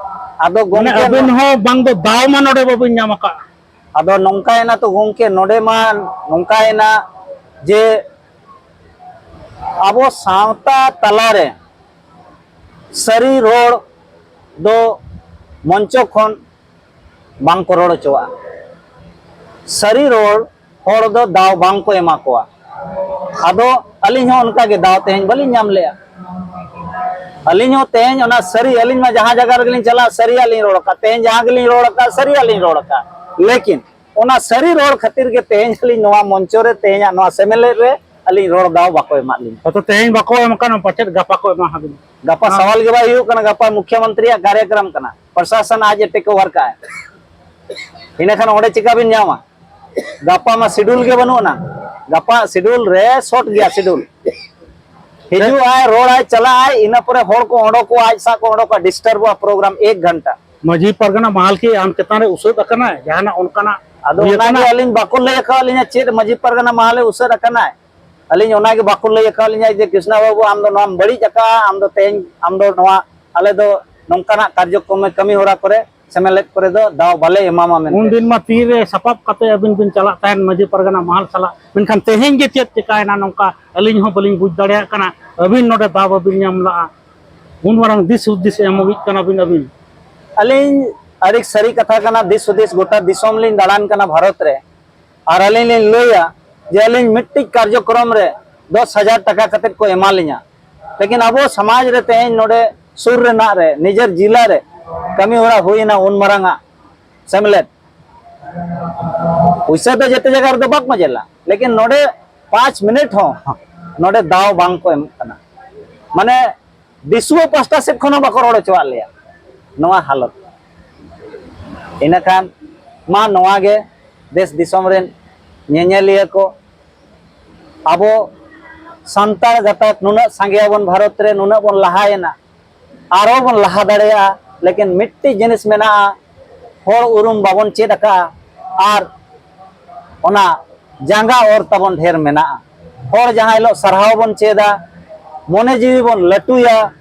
ᱟᱫᱚ ᱢᱟᱱᱮ ᱜᱚᱢᱠᱮ, ᱟᱹᱵᱤᱱ ᱦᱚᱸ ᱵᱟᱝ ᱫᱚ ᱫᱟᱣ ᱢᱟ ᱱᱚᱰᱮ ᱵᱟᱹᱵᱤᱱ ᱧᱟᱢ ᱟᱠᱟᱫᱼᱟ᱾ ᱟᱫᱚ ᱱᱚᱝᱠᱟᱭᱮᱱᱟ ᱛᱚ ᱜᱚᱢᱠᱮ, ᱱᱚᱰᱮ ᱢᱟ ᱱᱚᱝᱠᱟᱭᱮᱱᱟ ᱡᱮ ᱟᱵᱚ ᱥᱟᱶᱛᱟ ᱛᱟᱞᱟᱨᱮ ᱥᱟᱹᱨᱤ ᱨᱚᱲ ᱫᱚ ᱢᱚᱧᱪᱚ ᱠᱷᱚᱱ ᱵᱟᱝ ᱠᱚ ᱨᱚᱲ ᱦᱚᱪᱚᱣᱟᱜᱼᱟ᱾ ᱥᱟᱹᱨᱤ ᱨᱚᱲ ᱦᱚᱲ ᱫᱚ ᱫᱟᱣ ᱵᱟᱝ ᱠᱚ ᱮᱢᱟ ᱠᱚᱣᱟ᱾ ᱟᱫᱚ ᱟᱹᱞᱤᱧ ᱦᱚᱸ ᱚᱱᱠᱟ ᱜᱮ ᱫᱟᱣ ᱛᱮᱦᱮᱧ ᱵᱟᱹᱞᱤᱧ ᱧᱟᱢ ᱞᱮᱜᱼᱟ᱾ ᱟᱹᱞᱤᱧ ᱦᱚᱸ ᱛᱮᱦᱮᱧ ᱚᱱᱟ ᱥᱟᱹᱨᱤ, ᱟᱹᱞᱤᱧ ᱢᱟ ᱡᱟᱦᱟᱸ ᱡᱟᱭᱜᱟ ᱨᱮᱜᱮᱞᱤᱧ ᱪᱟᱞᱟᱜᱼᱟ, ᱥᱟᱹᱨᱤᱭᱟᱜ ᱞᱤᱧ ᱨᱚᱲ ᱟᱠᱟᱫ᱾ ᱛᱮᱦᱮᱧ ᱡᱟᱦᱟᱸ ᱜᱮᱞᱤᱧ ᱨᱚᱲ ᱟᱠᱟᱫ, ᱥᱟᱹᱨᱤᱭᱟᱜ ᱞᱤᱧ ᱨᱚᱲ ᱟᱠᱟᱫ᱾ ᱞᱮᱠᱤᱱ ᱚᱱᱟ ᱥᱟᱹᱨᱤ ᱨᱚᱲ ᱠᱷᱟᱹᱛᱤᱨ ᱜᱮ ᱛᱮᱦᱮᱧ ᱟᱹᱞᱤᱧ ᱱᱚᱣᱟ ᱢᱚᱧᱪᱚ ᱨᱮ, ᱛᱮᱦᱮᱧᱟᱜ ᱱᱚᱣᱟ ᱥᱮᱢᱞᱮᱫ ᱨᱮ ᱟᱹᱞᱤᱧ ᱨᱚᱲ ᱫᱟᱣ ᱵᱟᱠᱚ ᱮᱢᱟᱜ ᱞᱤᱧᱟ᱾ ᱦᱚᱭᱛᱚ ᱛᱮᱦᱮᱧ ᱵᱟᱠᱚ ᱮᱢ ᱟᱠᱟᱱᱟ, ᱯᱟᱪᱮᱫ ᱜᱟᱯᱟ ᱠᱚ ᱮᱢᱟ ᱦᱟᱵᱤᱱᱟ᱾ ᱜᱟᱯᱟ ᱦᱮᱸ᱾ ᱥᱟᱣᱟᱞ ᱜᱮ ᱵᱟᱭ ᱦᱩᱭᱩᱜ ᱠᱟᱱᱟ, ᱜᱟᱯᱟ ᱢᱩᱠᱷᱭᱚᱢᱚᱱᱛᱨᱤᱭᱟᱜ ᱠᱟᱨᱭᱚᱠᱨᱚᱢ ᱠᱟᱱᱟ᱾ ᱯᱨᱚᱥᱟᱥᱚᱱ ᱟᱡ ᱮ ᱴᱮᱠ ᱳᱵᱷᱟᱨ ᱠᱟᱜᱼᱟᱭ, ᱤᱱᱟᱹᱠᱷᱟᱱ ᱚᱸᱰᱮ ᱪᱮᱠᱟ ᱵᱤᱱ ᱧᱟᱢᱟ? ᱜᱟᱯᱟ ᱢᱟ ᱥᱤᱰᱩᱞ ᱜᱮ ᱵᱟᱹᱱᱩᱜ ᱟᱱᱟ᱾ ᱜᱟᱯᱟ ᱥᱤᱰᱩᱞ ᱨᱮ ᱥᱚᱨᱴ ᱜᱮᱭᱟ ᱥᱤᱰᱩᱞ᱾ ᱦᱤᱡᱩᱜ ᱟᱭ, ᱨᱚᱲ ᱟᱭ, ᱪᱟᱞᱟᱜ ᱟᱭ, ᱤᱱᱟᱹ ᱯᱚᱨᱮ ᱦᱚᱲ ᱠᱚ ᱚᱰᱚᱠᱚᱜᱼᱟ, ᱟᱡ ᱥᱟᱶ ᱠᱚ ᱚᱰᱚᱠᱚᱜᱼᱟ, ᱰᱤᱥᱴᱟᱨᱵᱚᱜᱼᱟ ᱯᱨᱳᱜᱨᱟᱢ ᱮᱠ ᱜᱷᱚᱱᱴᱟ᱾ ᱢᱟᱹᱡᱷᱤ ᱯᱟᱨᱜᱟᱱᱟ ᱢᱟᱦᱟᱞ ᱠᱤ ᱟᱢ ᱪᱮᱛᱟᱱ ᱨᱮ ᱩᱥᱟᱹᱫ ᱟᱠᱟᱱᱟᱭ? ᱡᱟᱦᱟᱱᱟᱜ ᱚᱱᱠᱟᱱᱟᱜ ᱟᱫᱚ ᱦᱩᱭ ᱚᱱᱟᱜᱮ ᱟᱠᱟᱱᱟ? ᱟᱹᱞᱤᱧ ᱵᱟᱠᱚ ᱞᱟᱹᱭ ᱟᱠᱟᱫ ᱞᱤᱧᱟ ᱪᱮᱫ ᱢᱟᱹᱡᱷᱤ ᱯᱟᱨᱜᱟᱱᱟ ᱢᱟᱦᱟᱞᱮ ᱩᱥᱟᱹᱫ ᱟᱠᱟᱱᱟᱭ᱾ ᱟᱹᱞᱤᱧ ᱚᱱᱟᱜᱮ ᱵᱟᱠᱚ ᱞᱟᱹᱭ ᱟᱠᱟᱫ ᱞᱤᱧᱟ ᱡᱮ, "ᱠᱨᱤᱥᱱᱟ ᱵᱟᱹᱵᱩ, ᱟᱢ ᱫᱚ ᱱᱚᱣᱟᱢ ᱵᱟᱹᱲᱤᱡ ᱟᱠᱟᱫᱼᱟ, ᱟᱢ ᱫᱚ ᱛᱮᱦᱮᱧ, ᱟᱢ ᱫᱚ ᱱᱚᱣᱟ, ᱟᱞᱮ ᱫᱚ ᱱᱚᱝᱠᱟᱱᱟᱜ ᱠᱟᱨᱡᱚᱠᱨᱚᱢ ᱠᱟᱹᱢᱤ ᱦᱚᱨᱟ ᱠᱚᱨᱮ ᱥᱮᱢᱞᱮᱫ ᱠᱚᱨᱮ ᱫᱚ ᱫᱟᱣ ᱵᱟᱞᱮ ᱮᱢᱟᱢᱟ" ᱢᱮᱱᱛᱮ᱾ ᱩᱱᱫᱤᱱ ᱢᱟ ᱛᱤᱨᱮ ᱥᱟᱯᱟᱵ ᱠᱟᱛᱮ ᱟᱹᱵᱤᱱ ᱵᱤᱱ ᱪᱟᱞᱟᱜ ᱛᱟᱦᱮᱸᱱ ᱢᱟᱹᱡᱷᱤ ᱯᱟᱨᱜᱟᱱᱟ ᱢᱟᱦᱟᱞ ᱥᱟᱞᱟᱜ, ᱢᱮᱱᱠᱷᱟᱱ ᱛᱮᱦᱮᱧ ᱜᱮ ᱪᱮᱫ ᱪᱮᱠᱟᱭᱮᱱᱟ ᱱᱚᱝᱠᱟ ᱟᱹᱞᱤᱧ ᱦᱚᱸ ᱵᱟᱹᱞᱤᱧ ᱵᱩᱡᱽ ᱫᱟᱲᱮᱭᱟᱜ ᱠᱟᱱᱟ᱾ ᱟᱹᱵᱤᱱ ᱱᱚᱰᱮ ᱫᱟᱣ ᱵᱟᱹᱵᱤᱱ ᱧᱟᱢ ᱞᱟᱜᱼᱟ, ᱩᱱ ᱢᱟᱨᱟᱝ ᱫᱤᱥ ᱦᱩᱫᱤᱥ ᱮᱢᱚᱜᱤᱡ ᱠᱟᱱᱟ ᱵᱤᱱ ᱟᱹᱵᱤᱱ᱾ ᱟᱹᱞᱤᱧ ᱟᱹᱰᱤ ᱥᱟᱹᱨᱤ ᱠᱟᱛᱷᱟ ᱠᱟᱱᱟ, ᱫᱤᱥ ᱦᱩᱫᱤᱥ ᱜᱚᱴᱟ ᱫᱤᱥᱚᱢ ᱞᱤᱧ ᱫᱟᱬᱟᱱ ᱠᱟᱱᱟ ᱵᱷᱟᱨᱚᱛ ᱨᱮ, ᱟᱨ ᱟᱹᱞᱤᱧ ᱞᱤᱧ ᱞᱟᱹᱭᱟ ᱡᱮ ᱟᱹᱞᱤᱧ ᱢᱤᱫᱴᱤᱡ ᱠᱟᱨᱡᱚᱠᱨᱚᱢ ᱨᱮ ᱫᱚᱥ ᱦᱟᱡᱟᱨ ᱴᱟᱠᱟ ᱠᱟᱛᱮ ᱠᱚ ᱮᱢᱟ ᱞᱤᱧᱟ, ᱞᱮᱠᱤᱱ ᱟᱵᱚ ᱥᱚᱢᱟᱡᱽ ᱨᱮ ᱛᱮᱦᱮᱧ ᱱᱚᱰᱮ ᱥᱩᱨ ᱨᱮᱱᱟᱜ ᱨᱮ, ᱱᱤᱡᱮᱨ ᱡᱤᱞᱟ ᱨᱮ ᱠᱟᱹᱢᱤ ᱦᱚᱨᱟ ᱦᱩᱭᱮᱱᱟ ᱩᱱ ᱢᱟᱨᱟᱝ ᱟᱜ ᱥᱮᱢᱞᱮᱫ, ᱯᱩᱭᱥᱟᱹ ᱫᱚ ᱡᱚᱛᱚ ᱡᱟᱭᱜᱟ ᱨᱮᱫᱚ ᱵᱟᱠᱚ ᱧᱮᱞᱟ, ᱞᱮᱠᱤᱱ ᱱᱚᱰᱮ ᱯᱟᱸᱪ ᱢᱤᱱᱤᱴ ᱦᱚᱸ ᱱᱚᱰᱮ ᱫᱟᱣ ᱵᱟᱝ ᱠᱚ ᱮᱢᱚᱜ ᱠᱟᱱᱟ᱾ ᱢᱟᱱᱮ ᱫᱤᱥᱩᱣᱟᱹ ᱯᱟᱥᱴᱟ ᱥᱮᱫ ᱠᱷᱚᱱ ᱦᱚᱸ ᱵᱟᱠᱚ ᱨᱚᱲ ᱦᱚᱪᱚᱣᱟᱜ ᱞᱮᱭᱟ ᱱᱚᱣᱟ ᱦᱟᱞᱚᱛ᱾ ᱤᱱᱟᱹᱠᱷᱟᱱ ᱢᱟ ᱱᱚᱣᱟ ᱜᱮ ᱫᱮᱥ ᱫᱤᱥᱚᱢ ᱨᱮᱱ ᱧᱮᱧᱮᱞᱤᱭᱟᱹ ᱠᱚ, ᱟᱵᱚ ᱥᱟᱱᱛᱟᱲ ᱜᱟᱛᱟᱠ ᱱᱩᱱᱟᱹᱜ ᱥᱟᱸᱜᱮᱭᱟᱵᱚᱱ, ᱵᱷᱟᱨᱚᱛ ᱨᱮ ᱱᱩᱱᱟᱹᱜ ᱵᱚᱱ ᱞᱟᱦᱟᱭᱮᱱᱟ, ᱟᱨᱚ ᱵᱚᱱ ᱞᱟᱦᱟ ᱫᱟᱲᱮᱭᱟᱜᱼᱟ, ᱞᱮᱠᱤᱱ ᱢᱤᱫᱴᱤᱡ ᱡᱤᱱᱤᱥ ᱢᱮᱱᱟᱜᱼᱟ, ᱦᱚᱲ ᱩᱨᱩᱢ ᱵᱟᱵᱚᱱ ᱪᱮᱫ ᱟᱠᱟᱫᱼᱟ, ᱟᱨ ᱚᱱᱟ ᱡᱟᱸᱜᱟ ᱚᱨ ᱛᱟᱵᱚᱱ ᱰᱷᱮᱨ ᱢᱮᱱᱟᱜᱼᱟ᱾ ᱦᱚᱲ ᱡᱟᱦᱟᱸ ᱦᱤᱞᱳᱜ ᱥᱟᱨᱦᱟᱣ ᱵᱚᱱ ᱪᱮᱫᱟ, ᱢᱚᱱᱮ ᱡᱤᱣᱤ ᱵᱚᱱ ᱞᱟᱹᱴᱩᱭᱟ,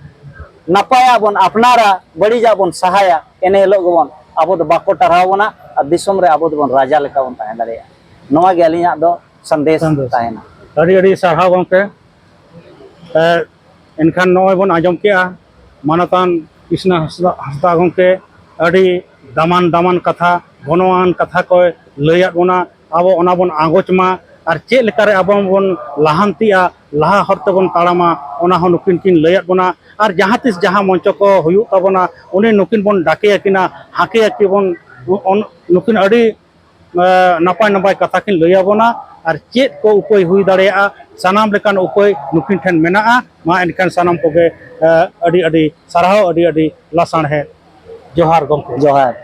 ᱱᱟᱯᱟᱭᱟᱜ ᱵᱚᱱ ᱟᱯᱱᱟᱨᱟ, ᱵᱟᱹᱲᱤᱡᱟᱜ ᱵᱚᱱ ᱥᱟᱦᱟᱭᱟ, ᱮᱱ ᱦᱤᱞᱳᱜ ᱜᱮᱵᱚᱱ ᱟᱵᱚ ᱫᱚ ᱵᱟᱠᱚ ᱴᱟᱨᱦᱟᱣ ᱵᱚᱱᱟ ᱟᱨ ᱫᱤᱥᱚᱢ ᱨᱮ ᱟᱵᱚ ᱫᱚᱵᱚᱱ ᱨᱟᱡᱟ ᱞᱮᱠᱟ ᱵᱚᱱ ᱛᱟᱦᱮᱸ ᱫᱟᱲᱮᱭᱟᱜᱼᱟ᱾ ᱱᱚᱣᱟ ᱜᱮ ᱟᱹᱞᱤᱧᱟᱜ ᱫᱚ ᱥᱟᱸᱫᱮᱥ ᱥᱟᱸᱫᱮᱥ᱾ ᱛᱟᱦᱮᱱᱟ᱾ ᱟᱹᱰᱤ ᱟᱹᱰᱤ ᱥᱟᱨᱦᱟᱣ ᱜᱚᱢᱠᱮ᱾ ᱮ, ᱮᱱᱠᱷᱟᱱ ᱱᱚᱜᱼᱚᱭ ᱵᱚᱱ ᱟᱸᱡᱚᱢ ᱠᱮᱜᱼᱟ ᱢᱟᱱᱚᱛᱟᱱ ᱠᱨᱤᱥᱱᱟ ᱦᱟᱸᱥᱫᱟ, ᱦᱟᱸᱥᱫᱟ ᱜᱚᱢᱠᱮ ᱟᱹᱰᱤ ᱫᱟᱢᱟᱱ ᱫᱟᱢᱟᱱ ᱠᱟᱛᱷᱟ, ᱜᱚᱱᱚᱝᱟᱱ ᱠᱟᱛᱷᱟ ᱠᱚᱭ ᱞᱟᱹᱭᱟᱫ ᱵᱚᱱᱟ᱾ ᱟᱵᱚ ᱚᱱᱟ ᱵᱚᱱ ᱟᱸᱜᱚᱪ ᱢᱟ ᱟᱨ ᱪᱮᱫ ᱞᱮᱠᱟᱨᱮ ᱟᱵᱚ ᱵᱚᱱ ᱞᱟᱦᱟᱱᱛᱤᱜᱼᱟ, ᱞᱟᱦᱟ ᱦᱚᱨ ᱛᱮᱵᱚᱱ ᱛᱟᱲᱟᱢᱟ, ᱚᱱᱟ ᱦᱚᱸ ᱱᱩᱠᱤᱱ ᱠᱤᱱ ᱞᱟᱹᱭᱟᱫ ᱵᱚᱱᱟ᱾ ᱟᱨ ᱡᱟᱦᱟᱸ ᱛᱤᱥ ᱡᱟᱦᱟᱸ ᱢᱚᱧᱪᱚ ᱠᱚ ᱦᱩᱭᱩᱜ ᱛᱟᱵᱚᱱᱟ, ᱩᱱᱤ ᱱᱩᱠᱤᱱ ᱵᱚᱱ ᱰᱟᱠᱮ ᱟᱹᱠᱤᱱᱟ, ᱦᱟᱸᱠᱮ ᱟᱹᱠᱤᱱ ᱵᱚᱱ, ᱩᱱ-, ᱱᱩᱠᱤᱱ ᱟᱹᱰᱤ ᱮ, ᱱᱟᱯᱟᱭ ᱱᱟᱯᱟᱭ ᱠᱟᱛᱷᱟ ᱠᱤᱱ ᱞᱟᱹᱭ ᱟᱵᱚᱱᱟ ᱟᱨ ᱪᱮᱫ ᱠᱚ ᱩᱯᱟᱹᱭ ᱦᱩᱭ ᱫᱟᱲᱮᱭᱟᱜᱼᱟ, ᱥᱟᱱᱟᱢ ᱞᱮᱠᱟᱱ ᱩᱯᱟᱹᱭ ᱱᱩᱠᱤᱱ ᱴᱷᱮᱱ ᱢᱮᱱᱟᱜᱼᱟ᱾ ᱢᱟ ᱮᱱᱠᱷᱟᱱ ᱥᱟᱱᱟᱢ ᱠᱚᱜᱮ, ᱮ, ᱟᱹᱰᱤ ᱟᱹᱰᱤ ᱥᱟᱨᱦᱟᱣ, ᱟᱹᱰᱤ ᱟᱹᱰᱤ ᱞᱟᱥᱟᱲᱦᱮᱫ᱾ ᱡᱚᱦᱟᱨ ᱜᱚᱢᱠᱮ᱾ ᱡᱚᱦᱟᱨ᱾